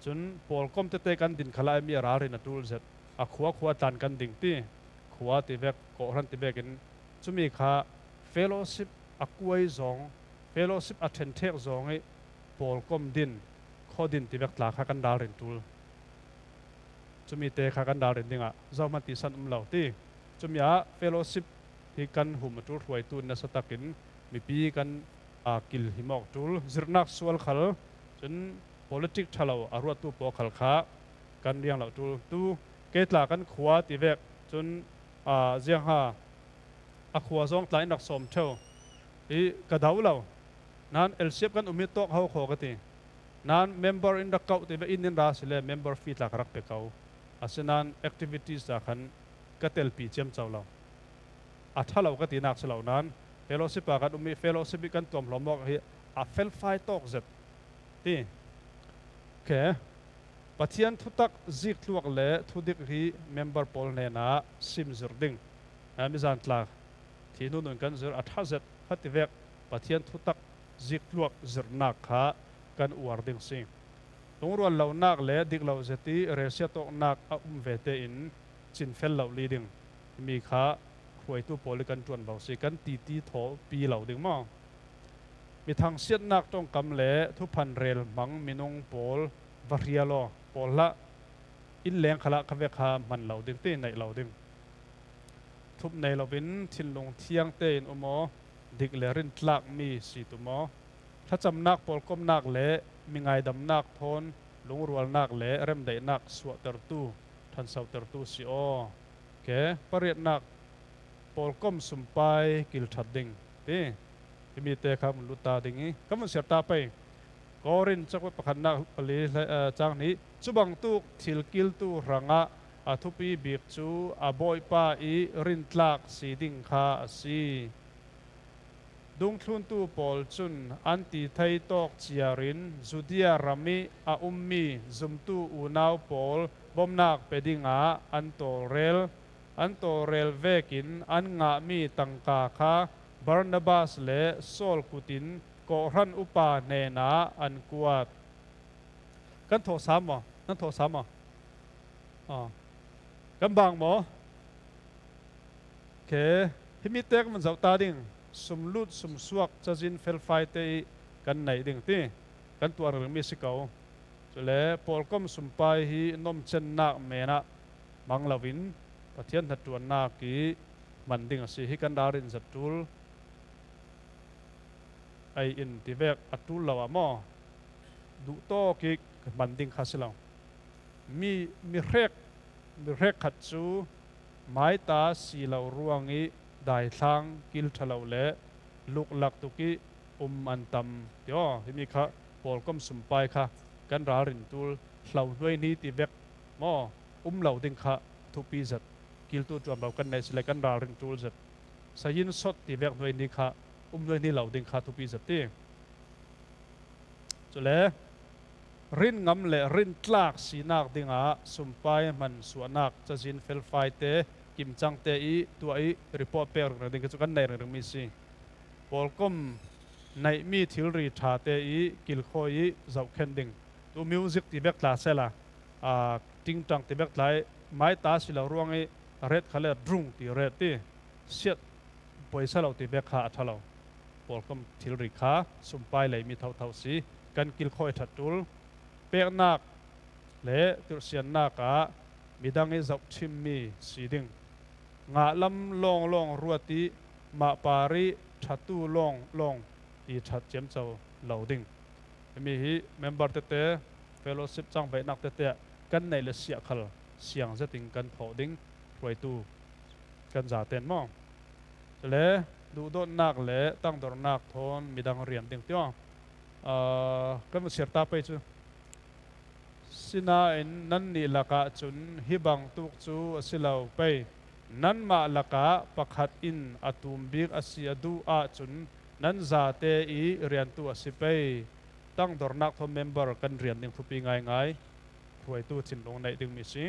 Cun pawlkom tete kan din khalah mi a ralrin a ṭul zet, a khua khua tlan kan ding ti, khua ti vek, kawhhran ti vekin cumi kha fellowship a kuai zong fellowship a ṭhen thek zawng i pawlkom din, khaw din ti vek tla kha kan ralrin tul. Cumi te kha kan ralrin dingah zohman tisan um lo ti. Cumi ah fellowship hi kan hum a tul hruaitu nasa takin mipi kan, a, kil hi mawk tul, zirhnak sual khal, cun politic ṭha lo a ruattu pawl khal kha kan riang lo tul. Tu kei tla kan khua ti vek, cun, a, ziangha a khua zawng tla in rak sawm ṭheu i ka do lo. Nan L C F kan um hi tawk ho khaw ka ti. Nan member in rak kauh ti ve, in in ra si le member fee tla ka rak pe ko. Asinan activities tla khan ka telpi ciamco lo. A ṭha lo ka tinak si lo nan fellowship a kan um i fellowship i kan tuam hlawm awk hi a felfai tawk zet ti. Okay. Pathian thutak ziktluak le thudik hi member pawl hnenah sim zir ding. A, mizan tla thi nunun kan zir a ṭha zet kha ti vek Pathian thutak ziktluak zirhnak kha kan uar ding si. Lungrual lonak le dik lo zet i relsiat awknak a um ve tein cinfel lo li ding. Himi kha hruaitu pawl i kan ṭuanvo si, kan titi thawhpi lo ding maw? Mi thangsiatnak ṭongkam le thuphan rel hmang minung pawl va hrial aw, pawl hlah, inn leng khalah kha vek kha hman lo ding ti, neih lo ding. Thup nei loin thinlung thiang tein um aw, dik le rintlakmi si tum aw. Thlacamnak, pawlkomnak le mi ngaidamnak thawn lungrualnak le remdaihnak suahtertu, ṭhansotertu si aw. Ke, pariatnak, pawlkom sumpai kilṭhat ding ti. Himi te kha mun lut ta ding i, ka mun siar ta pei. Korin cakuat pakhatnak pali, eh, cang hnih. Cubangtuk thil kiltu hrangah a thupi bik cu a Bawipa i rintlak si ding kha a si. Dungthluntu pawl cun an ti thei tawk ciarin Judea ram i a ummi zumtu unau pawl bomnak pe dingah an tawlrel. An tawlrel vekin an ngahmi tangka kha Barnabas le Saul kutin kawhhran upa hnenah an kuat. Kan thawhsa maw? Nan thawhsa maw? Ah. Kan bang maw? Ke, himi te kan vun zoh ta ding. Sumlut sumsuak cazin felfai te i kan neih ding ti kan tuah ringring mi si ko. Cule pawlkom sumpai hi nomcennak menah mang loin Pathian hnaṭuannak i hman ding a si. Hi kan ralrin zat ṭul, ei in ti vek a ṭul lo ah maw? Duhtawk i hman ding kha si lo. Mi, mi hrek, mi hrek khat cu maita si lo ruang i daithlang kilṭha lo le luklak tuk i um an tam ti aw. Himi kha pawlkom sumpai kha kan ralrin tul hlo hnuai ni ti vek maw? Um lo ding kha thupi zat. Kiltu ṭuanvo kan nei si le kan ralrin tul zat. Sayin sot ti vek hnuai ni kha um hnuai ni lo ding kha thupi zat ti. Cule rin ngam le rin tlak sinak dingah sumpai hman suahnak cazin felfai te kimcang te i tuah i report pek ringring ding cu kan nei ringring mi si. Pawlkom neihmi thilri ṭha te i kilkhawi i zohkhen ding. Tu music ti vek tla sela, aa, ṭingṭang ti vek tla i maita si lo ruang i ret kha le drung ti ret ti siat poisa lo ti vek kha a ṭha lo. Pawlkom thilri kha sumpai leimi thotho si. Kan kilkhawi ṭhat ṭul. Peknak le tirhsiannak ah midang i zohṭhimmi si ding. Ngahlam lawnglawng ruat i mah par i ṭhatu lawnglawng ti ṭhat ciamco lo ding. Himi hi member tete, fellowship cangvaihnak tete ah kan neih le siah khal siang zetin kan thawh ding hruaitu kan zaten maw? Cule duhdawtnak le tangdornak thawn midang rian ding ti aw. Aa, kan va siar ta pei cu. Sinain nannih lakah cun hi bangtuk cu a si lo pei. Nanmah lakah pakhat in a tum bik a si a duh ahcun nan zate i riantu a si pei. Tangdornak thawn member kan rian ding thupi ngaingai. Hruaitu thinlung neih dingmi si.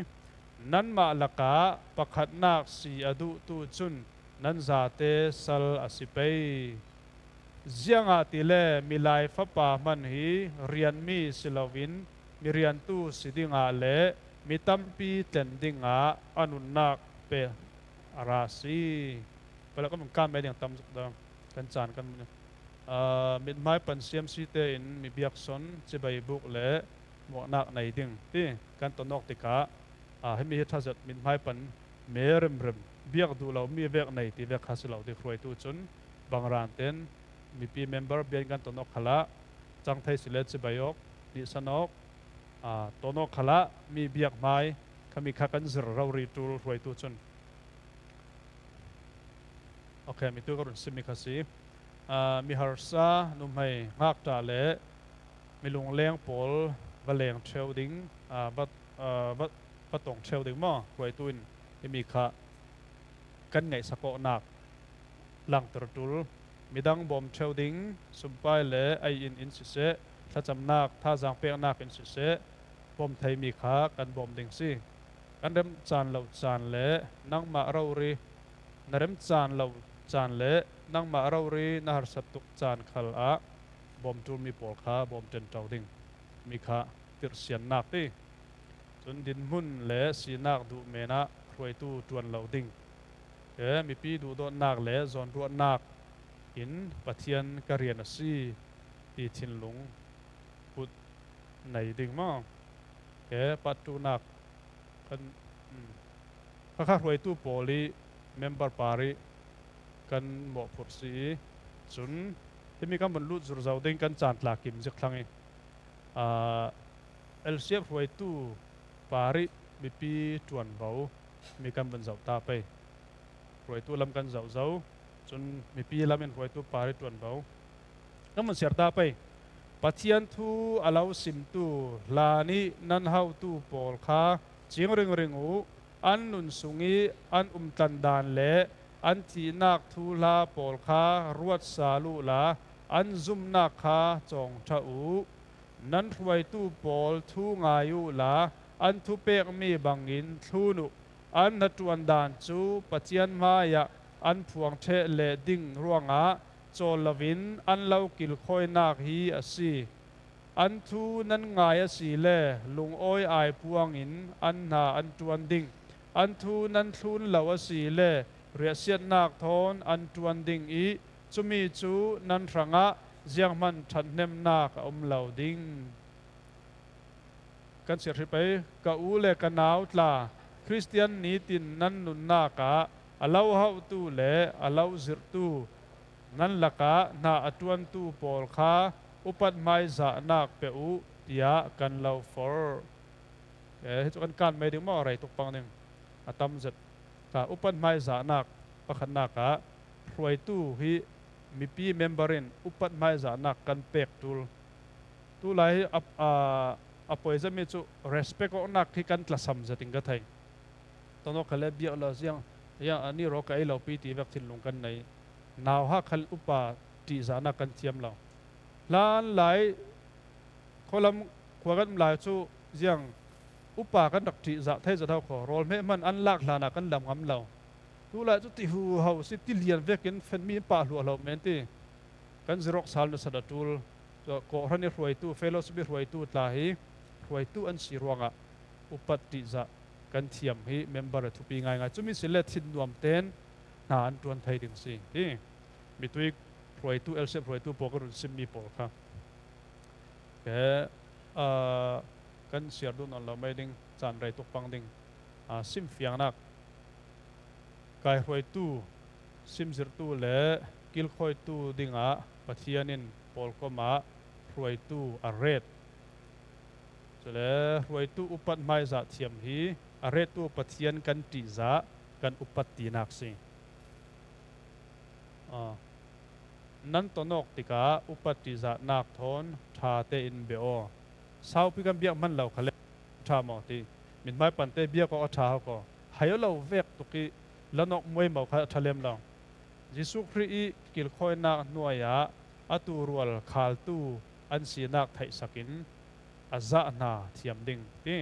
Nanmah lakah pakhatnak si a duhtu cun nan zate sal a si pei. Ziangahtile milai fapa hman hi rianmi si loin miriantu si dingah le mi tampi tlen dingah a nunnak pek a ra si. Pala kan kan mei ding tam zuk dang kan caan kan mun. Aa, mithmai pan siamsite in mi biakson, cibai buk le muahnak nei ding ti kan tonawk tikah, aa, himi hi thazet mithmai pan me remrem biak duh lo mi vek nei ti vek kha si lo ti hruaitu cun bangran ten mipi member bian kan tonawk khalah cang thei si le cibai awk, nihsan awk, aa, tonawk khalah mi biak hmai khami kha kan zir rori ṭul hruaitu cun. Ok, mitu ka run simmi kha si. Aa, mi harsa, nuhmei ngakṭah le mi lungleng pawl va leng ṭheu ding, aa, va, aa, va, va tong ṭheu ding maw? Hruaitu in himi kha kan ngaihsak awknak langter ṭul. Midang bawm ṭheu ding, sumpai le ei in in siseh, thlacamnak, thazaang peknak in siseh, bawm theimi kha kan bawm ding si. Kan rem caan lo caan le nangmah rori, na rem caan lo caan le nangmah rori na harsat tuk caan khal ah bawm ṭulmi pawl kha bawm ṭenṭo ding. Mi kha tirhsiannak ti. Cun dinhmun le sinak duh men ah hruaitu ṭuan lo ding. Ke mipi duhdawtnak le zawnruahnak in Pathian ka rian a si ti thinlung kut nei ding maw? Ke pattunak kan, um, khakha hruaitu pawl i member par i kan mawhphurh si i cun himi kan vun lut zur zo ding kan caan tla kim zik thlang i, aa, L C F hruaitu par i mipi ṭuanvo mi kan vun zoh ta pei. Hruaitu lam kan zoh zo. Cun mipi lam in hruaitu par i ṭuanvo kan vun siar ta pei. Pathian thu a lo simtu hlan i nan hotu pawl kha cing ringring uh. An nun sung i an umtlan dan le an thihnak thuhla pawl kha ruat sal uhla an zumnak kha cawng ṭha uh. Nan hruaitu pawl thu ngai uhla an thupekmi bangin thlun uh. An hnaṭuan dan cu Pathian hmaiah an phuang ṭheh leh ding ruangah cawl loin an lo kilkhawinak hi a si. An thu nan ngai a si le lungawi aipuangin an hna an ṭuan ding. An thu nan thlun lo a si le riahsiatnak thawn an ṭuan ding i cumi cu nan hrangah zianghman ṭhathnemnak a um lo ding. Kan siar hrih pei. Ka u le ka nau tla, Khristian nitin nan nunnak ah a lo hauhtu le a lo zirhtu, nan lakah hna a ṭuantu pawl kha upat hmaizahnak pe uh, tiah kan lo forh. Eh, hi cu kan kan mei ding maw? Rei tuk pang ding. A tam zet. Ka upat hmaizahnak pakhatnak ah hruaitu hi mipi member in upat hmaizahnak kan pek ṭul. Tulai hi a, a, a poi zet mi cu respect awknak hi kan tlasam zet in ka thei. Tonawk kha le biak lo ziang, ziang a ni raw ka ei lo pi ti vek thinlung kan nei. Nauhak kha upa ṭihzahnak kan thiam lo. Hlanlai khualam khua kan um lai cu ziang upa kan rak ṭihzah thei zet ho kho. Rawl hmeh hman an lak hlan ah kan lam ngam lo. Tulai cu ti huho si, ti lian vekin fenmi an pah hluahlo men ti. Kan zirh awk sal nasat a ṭul. Kawhhran i hruaitu, fellowship i hruaitu tla hi hruaitu an si ruangah upat ṭihzah kan thiam hi member a thupi ngaingai. Cumi si le thinnuam ten hna an ṭuan thei ding si ti. Mitui hruaitu, L C F hruaitu pawl ka run simmi pawl kha. Ke, aa, kan siar duh nawn lo mei ding, caan rei tuk pang ding, aa, simfiangnak. Kaihruaitu, simzirhtu le kilkhawitu dingah Pathian in pawlkom ah hruaitu a ret. Cule hruaitu upat hmaizah thiam hi a rettu Pathian kan ṭihzah, kan upat tinak si. Aa, nan tonawk tikah upat ṭihzahnak thawn ṭha tein bia aw. Saupi kan biak hman lo kha le ṭha maw ti. Mithmai pante biak awk a ṭha hau kaw. Hai aw lo vek tuk i lan awk muaimo kha a ṭha lem lo. Jesuh Khrih i kilkhawinak hnuai ah a turual khaltu an sinak theihsak in a zah hna thiam ding ti.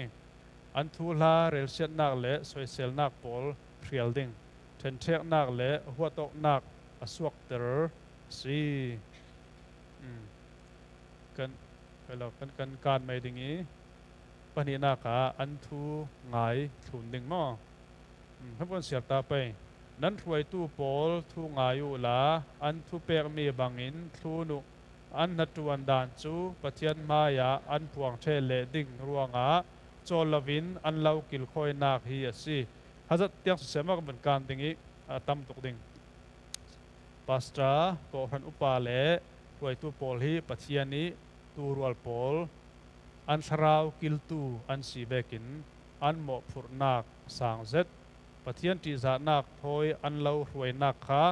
An thuhla relsiatnak le soiselnak pawl hrial ding, ṭhenṭheknak le huat awknak a suakter a si. Um, kan, kan, kan kan mei ding i pahnihnak ah an thu ngai thlun ding maw? Um, kan siar ta pei. Nan hruaitu pawl thu ngai uhla, an thupekmi bangin thlun uh. An hnaṭuan dan cu Pathian hmaiah an phuang ṭheh leh ding ruangah cawl loin an lo kilkhawinak hi a si. Hazat tiang siseh maw ka vun kan ding ih a tam tuk ding. Pastor, kawhhran upa le hruaitu pawl hi Pathian ih tuurual pawl an thlarau kiltu an si vekin an mawhphurhnak sang zet, Pathian ṭihzahnak thawi an lo hruainak kha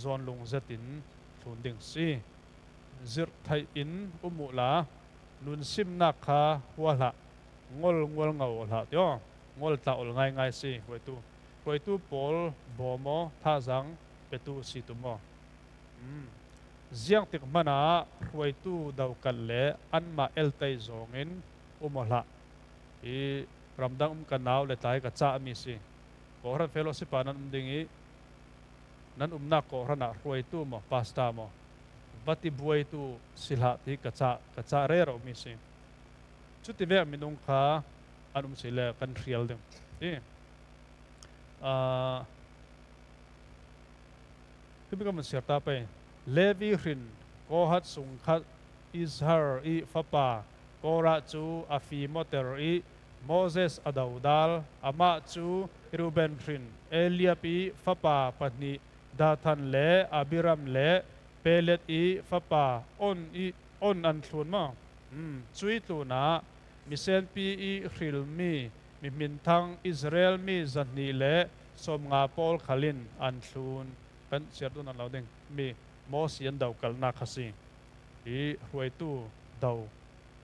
zawnlung zetin thlun ding si. Zirh theih in um uhla nunsimnak kha hua hlah, ngol ngual ngo hlah tiaw, ngol tla ol ngaingai si hruaitu. Hruaitu pawl bawm aw, thazang petu si tum aw. Ziangtik hmanah hruaitu dokalh le anmah eltei zawngin um aw hlah. Hi ramdang um ka nau le tlai ka cah mi si. Kawhhran fellowship ah nan um ding ih nan umnak kawhhran ah hruaitu maw, pastor maw, va ti buaitu si hlah ti ka cah, ka cah rero mi si. Cuti vek minung kha an um si le kan hrial ding. Hi, aa, Himi ka vun siar ta pei. Levi hrin, Kohat sungkhat, Izhar ih fapa, Korah cu a fimoter ih Moses a dodal, amah cu Reuben hrin, Eliab ih fapa pahnih, Dathan le Abiram le Pelet ih fapa On ih On an thlun maw? Cuih tlunah misenpi ih hrilmi mihminthang Israel mi zahnih le sawmnga pawl khal in an thlun. Kan siar duh nawn lo ding mi Mosi an dokalhnak kha si. Hi hruaitu do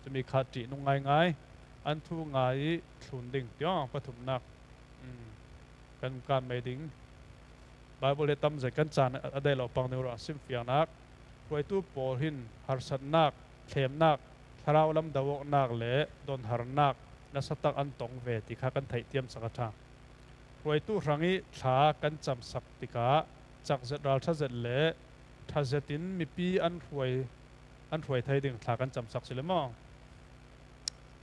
cumi kha ṭihnung ngaingai, an thu ngai ih thlun ding tiang pathumnak. Kan kan mei ding. Bible hi tam zet kan caan a dei lo pang ding ruah a simfiangnak. Hruaitu pawl hin harsatnak, thlemnak, thlarau lam do awknak le donharnak nasatak an tong ve ti kha kan theih tiamsak a ṭha. Hruaitu hrangih thla kan camsak tikah cak zet, ralṭha zet le ṭha zetin mipi an hruai, an hruai thei ding thla kan camsak si le maw?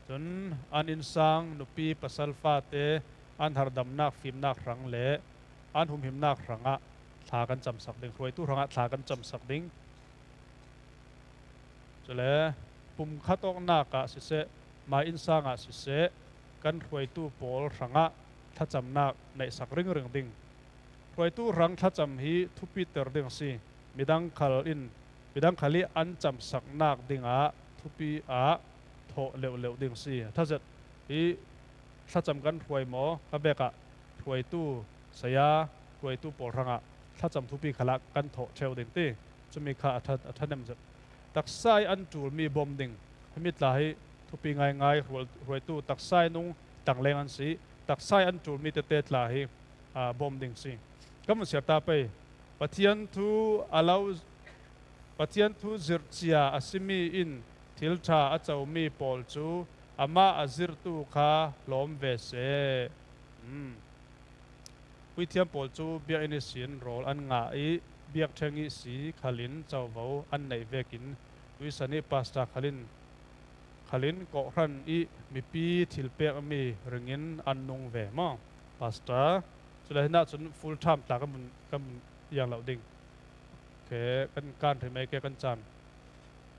Cun an innsang nupi pasal fate an hardamnak fimnak hrang le an humhimnak hrangah thla kan camsak ding, hruaitu hrangah thla kan camsak ding. Cule pumkhat awknak ah siseh, mai innsang ah siseh, kan hruaitu pawl hrangah thlacamnak neihsak ringring ding. Hruaitu hrang thlacam hi thupiter ding a si. Midang khal in, midang khal ih an camsaknak dingah thupi ah thawh leuhleuh ding a si. A ṭha zet hi thlacam kan hruai maw? Ka vekah hruaitu saya, hruaitu pawl hrangah thlacam thupi khalah kan thawh ṭheu ding ti. Cumi kha a ṭha, a ṭha nem zet. Taksa ih an ṭulmi bawm ding. Himi tla hi thupi ngaingai, hrual-, hruaitu taksa ih nung tangleng an si. Taksa ih an ṭulmi tete tla hi, aa, bawm ding si. Kan vun siar ta pei. Pathian thu a lo, Pathian thu zirh cia a simi in thil ṭha a comi pawl cu amah a zirhtu kha hlawm ve seh. Puithiam pawl cu biakinn ihsin rawl an ngah ih biakṭheng ihsi khalin covo an neih vekin tuisan ih pastor khalin, khalin kawhhran ih mipi thil pekmi ringin an nung ve maw? Pastor, cule hinah cun full time tla kan vun, kan vun iang lo ding. Ke kan kan hrimei ke kan caan.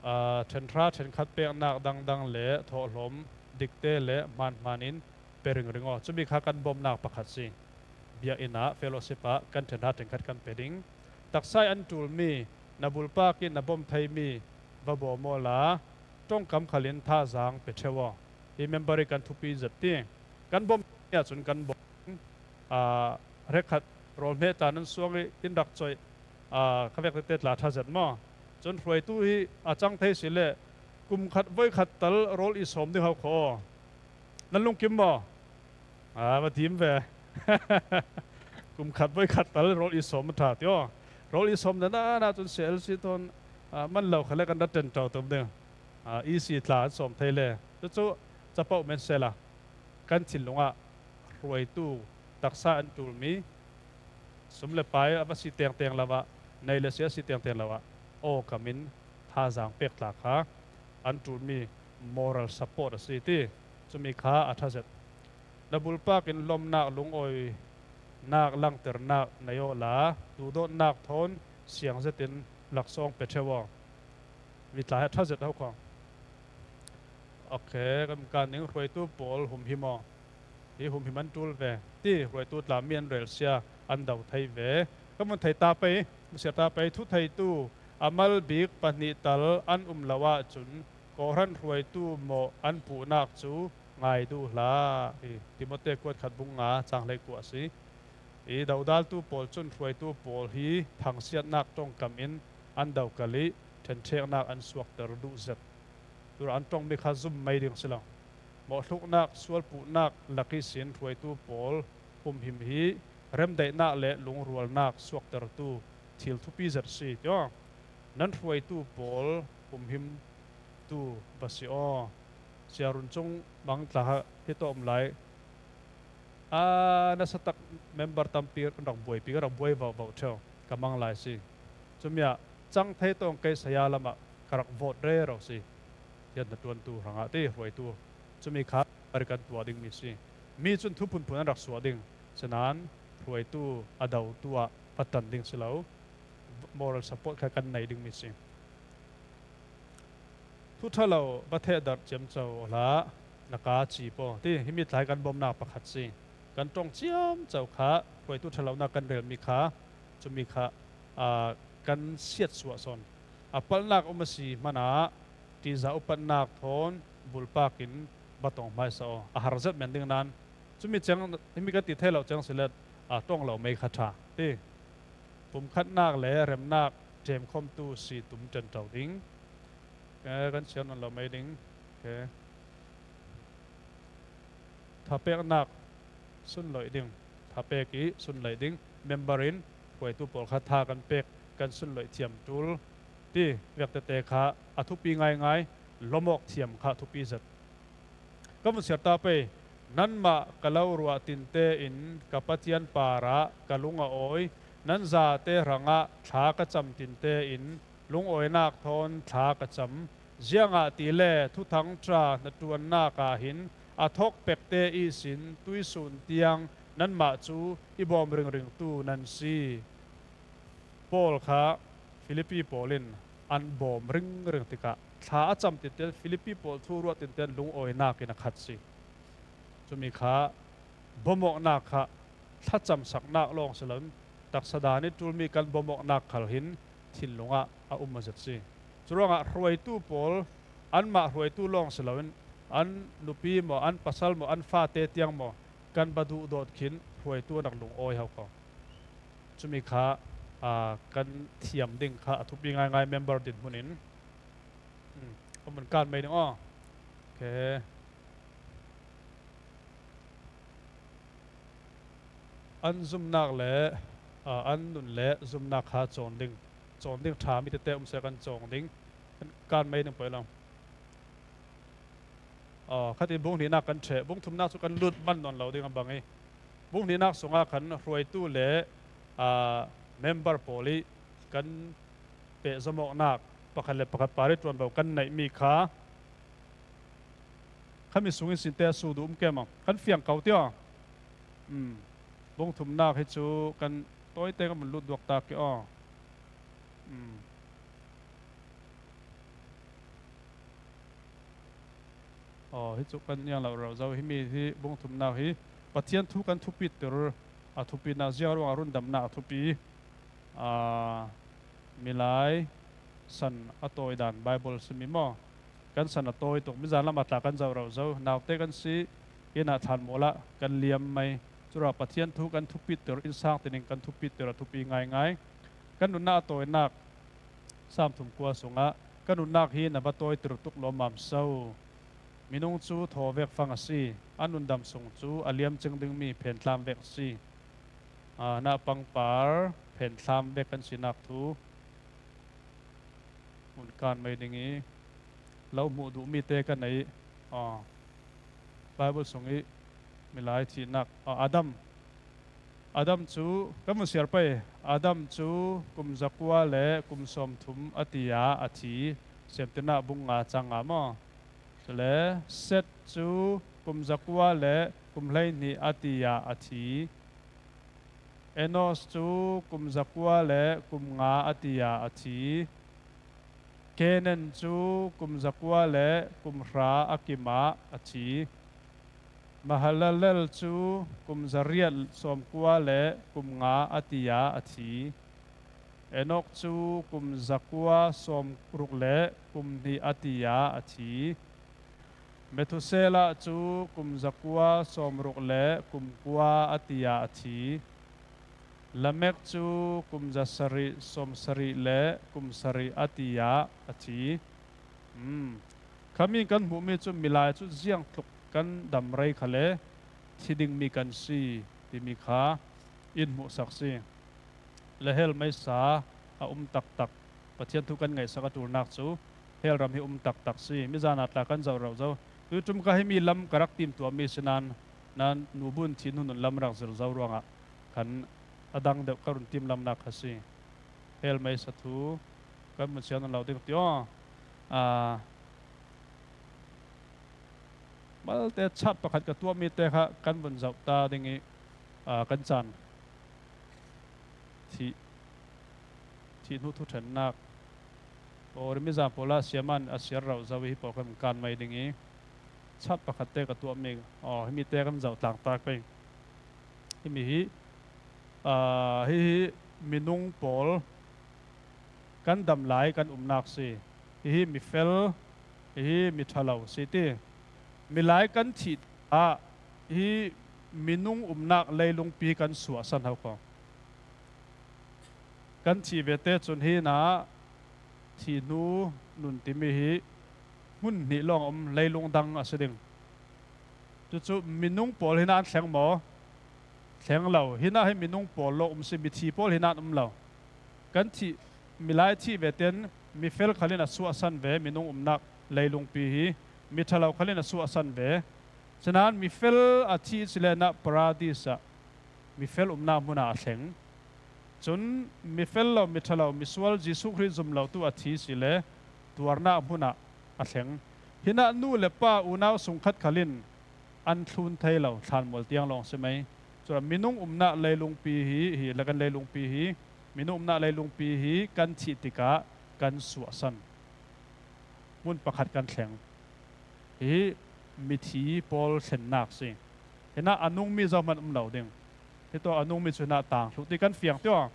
Aa, ṭhenhra ṭhenkhat peknak dangdang le thawhlawm dikte le hmaanhmaan in pe ringring aw. Cumi kha kan bawmnak pakhat si. Biakinn ah, fellowship ah kan ṭhenhra ṭhenkhat kan pe ding. Taksa ih an ṭulmi, na bulpak ih na bawm theimi va bawm awla ṭongkam khalin thazaang pe ṭheu aw. Hi member ih kan thupi zet ti. Kan bawm mi ahcun kan bawm. Aa, hrekkhat rawl hmeh tla nan suang ih in rak coih, aa, kha vek tete tla ṭha zet maw? Cun hruaitu hi a cang thei si le kum khat voi khat tal rawl i sawm ding ho kho aw. Nan lungkim maw? Aa, va tim ve. Kum khat voi khat tal rawl i sawm a ṭha ti aw. Rawl i sawm dan ah, ah cun C L C thawn, aa, man lo khal le kan rak ṭen ṭo tum ding. Aa, E C tla an sawm thei le. Cucu capoh men sehla. Kan thinlung ah hruaitu taksa an ṭulmi, sum le pai a va si tengteng lo ah, nei le si a si tengteng lo ah, aw kam in thazaang pek tla kha an ṭulmi moral support a si ti. Cumi kha a ṭha zet. Na bulpak in lawmhnak lungawi, nak langternak nei awla, duhdawtnak thawn siang zetin laksawng pe ṭheu aw. Mi tla he ṭha zet a ho khaw. Ok, kan kan ning hruaitu pawl humhim aw. Hi humhim an ṭul ve. Ti hruaitu tla mi an relsia an do thei ve. Ka mun thei ta pei, musia ta pei, thu theitu a mal bik pahnih tal an um lo ahcun, Kawhhran hruaitu mawh an puhnak cu ngai duh hlah. Hi Timote kuat khat bung nga cang hleikua a si. Hi dodaltu pawl cun hruaitu pawl hi thangsiatnak ṭongkam in an do kal i ṭhenṭheknak an suakter duh zet. Tura an ṭongmi kha zum mai ding si lo. Mawhhluknak, sualpuhnak lak ihsin hruaitu pawl humhim hi remdaihnak le lungrualnak suaktertu thil thupi zet si, tiah nan hruaitu pawl humhim tu va si aw. Sia run cung mang tla hi tawh um lai. A nasa tak member tampi kan rak buaipi, kan rak buai vauhvauh ṭheu ka mang lai si. Cumi ah cang thei tawng kei saya lamah ka rak vote rero si. Tian hna ṭuantu hrangah ti hruaitu. Cumi kha pari kan tuah dingmi si. Mi cun thu phunphun an rak suah ding. Sinain hruaitu a dotu ah va tan ding si lo. Moral support kha kan nei dingmi si. Thu ṭha lo va thehdarh ciamco hlah, na kaa ci paw ti. Himi tla hi kan bawmnak pakhat si. Kan ṭong ciamco kha hruaitu ṭhalonak kan relmi kha, cumi kha, aa, kan siatsuah sawn. A palhnak um a si hmanah ṭihzah upatnak thawn bulpak in va tong hmaisa aw. A har zet men ding nan, cumi ciang, himi kan ti thei lo ciang si let, aa, ṭong lo mei kha ṭha ti. Pumkhatnak le remnak ṭemkhawmtu si tum ṭenṭo ding. Ke kan siar nawn lo mei ding. Ke thapeknak sunloih ding. Thapek i sunloih ding. Member in hruaitu pawl kha tha kan pek, kan sunloih thiam ṭul ti vek tete kha a thupi ngaingai. Lawmawk thiam kha a thupi zet. Ka vun siar ta pei, nanmah ka lo ruah tinte in ka Pathian parah ka lung a awi, nan zate hrangah thla ka cam tinte in lungawinak thawn thla ka cam, ziangahtile Thuthang ṭha hnaṭuannak ah hin a thawk pekte ihsin tuisun tiang nanmah cu i bawm ringringtu nan si. Paul kha Filipi pawl in an bawm ringring tikah thla a cam tinten, Filipi pawl thu ruah tinten lungawinak in a khat si. Cumi kha bawmawknak kha thlacamsaknak lawng si loin taksa dan i ṭulmi kan bawmawknak khal hin thinlung ah a um a zet si. Curuangah hruaitu pawl anmah hruaitu lawng si loin an nupi maw, an pasal maw, an fate tiang maw kan va duhdawt khin hruaitu an rak lungawi ho ko. Cumi kha, aa, kan thiam ding kha a thupi ngaingai member dinhmun in, um, a mun kan mei ding aw. Okay. An zumnak le, aa, an nun le zumnak kha cawn ding, cawn ding ṭha mi tete um seh kan cawn ding, kan kan mei ding poi lo. Aw, khatin bung hnihnak kan ṭheh, bung thumnak cu kan lut man nawn lo ding a bang i, bung hnihnak sungah khan hruaitu le, aa, member pawl i kan pehzom awknak pakhat le pakhat par i ṭuanvo kan neihmi kha khami sung in sinte a su duh um ke maw? Kan fiang ko tiah. Um, bung thumnak hi cu kan tawite kan vun lut duak ta ke aw. Um. Aw, hi cu kan niang lo rau zo. Himi hi bung thumnak hi Pathian thu kan thupiter, a thupitnak ziang ruangah rundamnak a thupi. Aa, milai san a tawi dan Bible simi maw? Kan san a tawi tuk, mizan lam a tla kan zoh rau zo. Naute kan si, inn ah thlanmual ah kan liam mai. Cura Pathian thu kan thupiter, innsang tinin kan thupiter a thupi ngaingai. Kan nunnak a tawinak, Saam thum kua sungah, ka nunnak hi na va tawiter tuk lawmmam so. Minung cu thaw vek fang a si, a nundam sung cu a liamcing dingmi phen tlam vek a si. Aa, na pangpar phen tlam vek kan sinak thu hmun kan mei ding i, lo hmuh duhmi te ka nei. Aa, Bible sung i milai thihnak, aa, Adam, Adam cu kan vun siar pei. Adam cu kum zakua le kum sawmthum a ti ah a thi. Semtinah bung nga cang nga maw? Cule Set cu kum zakua le kum hleihnih a ti ah a thi. Enos cu kum zakua le kum nga a ti ah a thi. Kenan cu kum zakua le kum hra a kim ah a thi. Mahalalel cu kum zariat sawmkua le kum nga a ti ah a thi. Enok cu kum zakua sawmruk le kum hnih a ti ah a thi. Methuselah cu kum zakua sawmruk le kum kua a ti ah a thi. Lamek cu kum zasarih sawmsarih le kum sarih a ti ah a thi. Um, khami kan hmuhmi cu milai cu ziangtluk kan dam rei khal le thi dingmi kan si timi kha in hmuhsak si. Le hell meisa a um taktak, Pathian thu kan ngaihsak a ṭulnak cu hell ram hi um taktak si. Mizan ah tla kan zoh rau zo. Tuiṭum ka himi lam ka rak timtuahmi si nain, nan nubun thih nun lam rak zir zo ruangah khan a dang deuh ka run timlamnak kha si. Hell meisa thu kan vun sian lo ding ti aw. Aa, malte chat pakhat ka tuahmi te kha kan vun zoh ta ding i, aa, kan caan thih, thih hnu thuṭhennak. Aw, rimi zan pawl ah siaman a siar rauh zo i hi pawl kan kan mai ding i, chat pakhat te ka tuahmi, aw, himi te kan zoh tlang tak pei. Himi hi, aa, hihi minung pawl kan dam lai kan umnak si. Hihi mifel, hihi miṭhalo si ti. Milai kan thih ah hi minung umnak leilungpi kan suahsan ho ko. Kan thih ve te cun hi na thih hnu nun timi hi hmun hnih lawng a um, leilung dang a si ding. Cucu minung pawl hi na an thleng maw? Thleng lo. Hi na hi minung pawl lawng um si, mithi pawl hi na an um lo. Kan thih, milai thih ve ten mifel khal in a suahsan ve, minung umnak leilungpi hi miṭhalo khal in a suahsan ve. Sinain mifel a thih si le na paradis ah mifel umnak hmun ah a thleng. Cun mifel lo, miṭhalo, misual Jesuh Khrih zum lo tu a thi si le tuarnak hmun ah a thleng. Hi na nu le pa unau sungkhat khal in an thlun thei lo, thlanmual tiang lawng si mai. Cun minung umnak leilungpi hi, hi le kan leilungpi hi, minung umnak leilungpi hi kan thih tikah kan suahsan. Hmun pakhat kan thleng. Hi mithi pawl thlennak si. Hi na a nungmi zohman um lo ding. Hi tawk a nungmi cu hi na tang thluh ti kan fiang ti aw.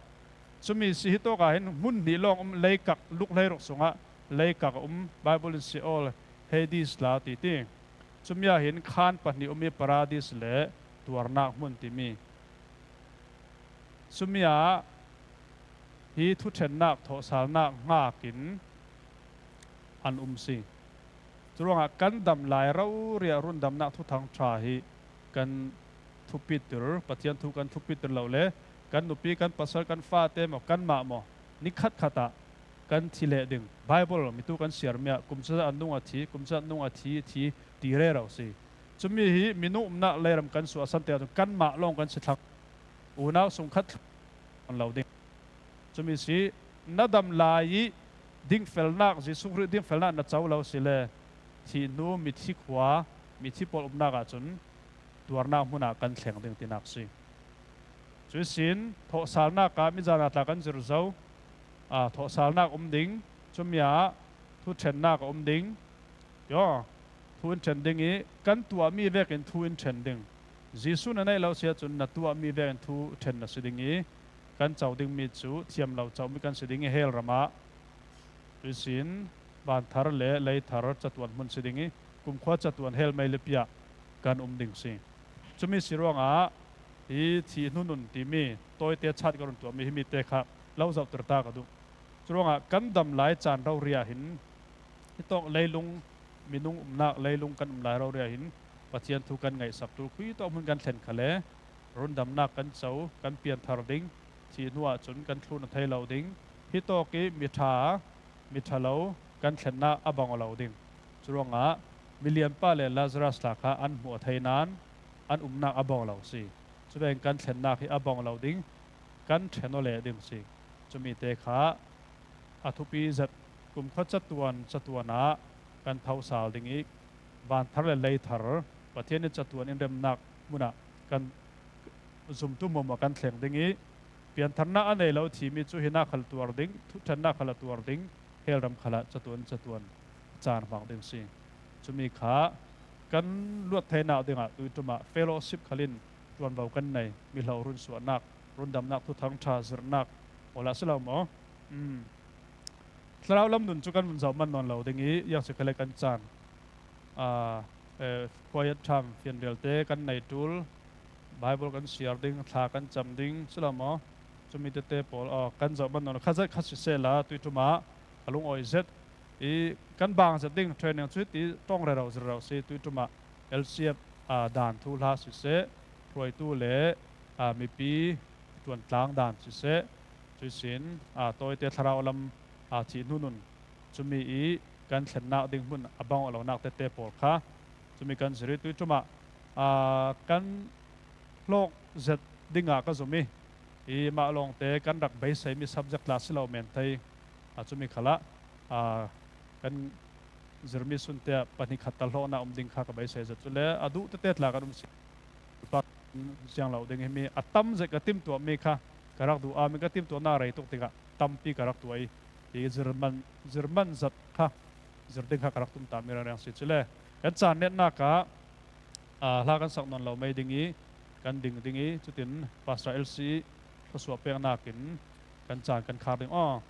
Cumi si hi tawk ah hin hmun hnih lawng um, leikak luk hleiruk sungah leikak a um, Bible in Sheol, Hades tla ti ti. Cumi ah hin khaan pahnih um i paradis le tuarnak hmun timi. Cumi ah hi thuṭhennak, thawhsalnak hngak in an um si. Curuangah kan dam lai rori ah rundamnak thuthang ṭha hi kan thupitter, Pathian thu kan thupitter lo le kan nupi, kan pasal, kan fate maw, kanmah maw, ni khatkhat ah kan thi leh ding. Bible mitu kan siarmi ah kumsa an nung a thi, kumsa an nung a thi, thi ti rero si. Cumi hi minung umnak leiram kan suahsan te ahcun kanmah lawng kan si thlang. Unau sungkhat an lo ding. Cumi si, na dam lai i dingfelnak, Jesuh Khrih dingfelnak na co lo si le thih hnu mithi khua, mithi pawl umnak ahcun tuarnak hmun ah kan thleng ding tinak si. Cuih sin, thawhsalnak ah mizan ah tla kan zir zo. Aa, thawhsalnak um ding, cumi ah thuṭhennak a um ding. Yo, thu in ṭhen ding i kan tuahmi vekin thu in ṭhen ding. Jesuh na neih lo si ahcun na tuahmi vekin thu ṭhen na si ding i kan co dingmi cu thiam lo comi kan si ding i hell ram ah. Cuih sin, vanthar le leithar catuan hmun si ding i kumkhua catuan hell meilipi ah kan um ding si. Cumi si ruangah hi thih hnu nun timi tawite chat ka run tuahmi himi te kha lo zohter ta ka duh. Curuangah kan dam lai caan rori ah hin, hitawk leilung, minung umnak leilung kan um lai rori ah hin Pathian thu kan ngaihsak ṭul khui tawk hmun kan thlen khal le rundamnak kan co, kan pianthar ding, thih hnu ahcun kan thlun a thei lo ding, hitawk i miṭha, miṭhalo kan thlennak a bang aw lo ding. Curuangah milianpa le Lazarus tla kha an hmuh a thei nain an umnak a bang aw lo si. Cuvekin kan thlennak hi a bang aw lo ding, kan ṭhen aw leh ding si. Cumi te kha a thupi zet, kumkhua catuan, catuan ah kan thosal ding i, vanthar le leithar, Pathian i catuan in remnak hmun ah kan zumtu hmuahhmuah kan thleng ding i, piantharnak a nei lo thimi cu hinah khal tuar ding, thutṭhannak khal a tuar ding, hell ram khalah catuan catuan caan hmang ding si. Cumi kha kan luat theinak dingah tuiṭum ah fellowship khal in ṭuanvo kan nei, mihlo runsuahnak, rundamnak, thuthang ṭha zirhnak, awla si lo maw? Um. Thlarau lam nun cu kan vun zoh man nawn lo ding i, ziang si khal le kan caan, aa, eh, quiet time fian vialte kan nei ṭul, Bible kan siar ding, thla kan cam ding, si lo maw? Cumi tete pawl, aw, kan zoh man nawn lo. Kha zet kha sisehla, tuiṭum ah a lungawi zet i kan bang zet ding training cu hiti ṭawng rero zirero si, tuiṭum ah L C F, aa, dan thuhla siseh, hruaitu le, aa, mipi ṭuantlang dan siseh, cuihsin, aa, tawite thlarau lam, aa, thih hnu nun cumi i kan thlennak ding hmun a bang awk lonak tete pawl kha cumi kan zir i tuiṭum ah, aa, kan hlawk zet dingah ka zum i, i mah lawngte kan rak beiseimi subject tla si lo men thei, aa, cumi khalah, aa, kan zirmi sunte ah pahnih khat tal hlawknak um ding kha ka beisei zet. Cule a duh tete tla kan um si. Ziang lo ding himi a tam zet ka timtuahmi kha ka rak duh, amin ka timtuahnak rei tuk tikah tampi ka rak tuah i, hi zirman, zirman zat kha zir ding kha ka rak tumtahmi rengring si. Cule kan caan netnak ah, aa, hla kan sak nawn lo mei ding i kan ding ding i, cutin Pastor L C i thluasuah peknak in kan caan kan khar ding. Aw,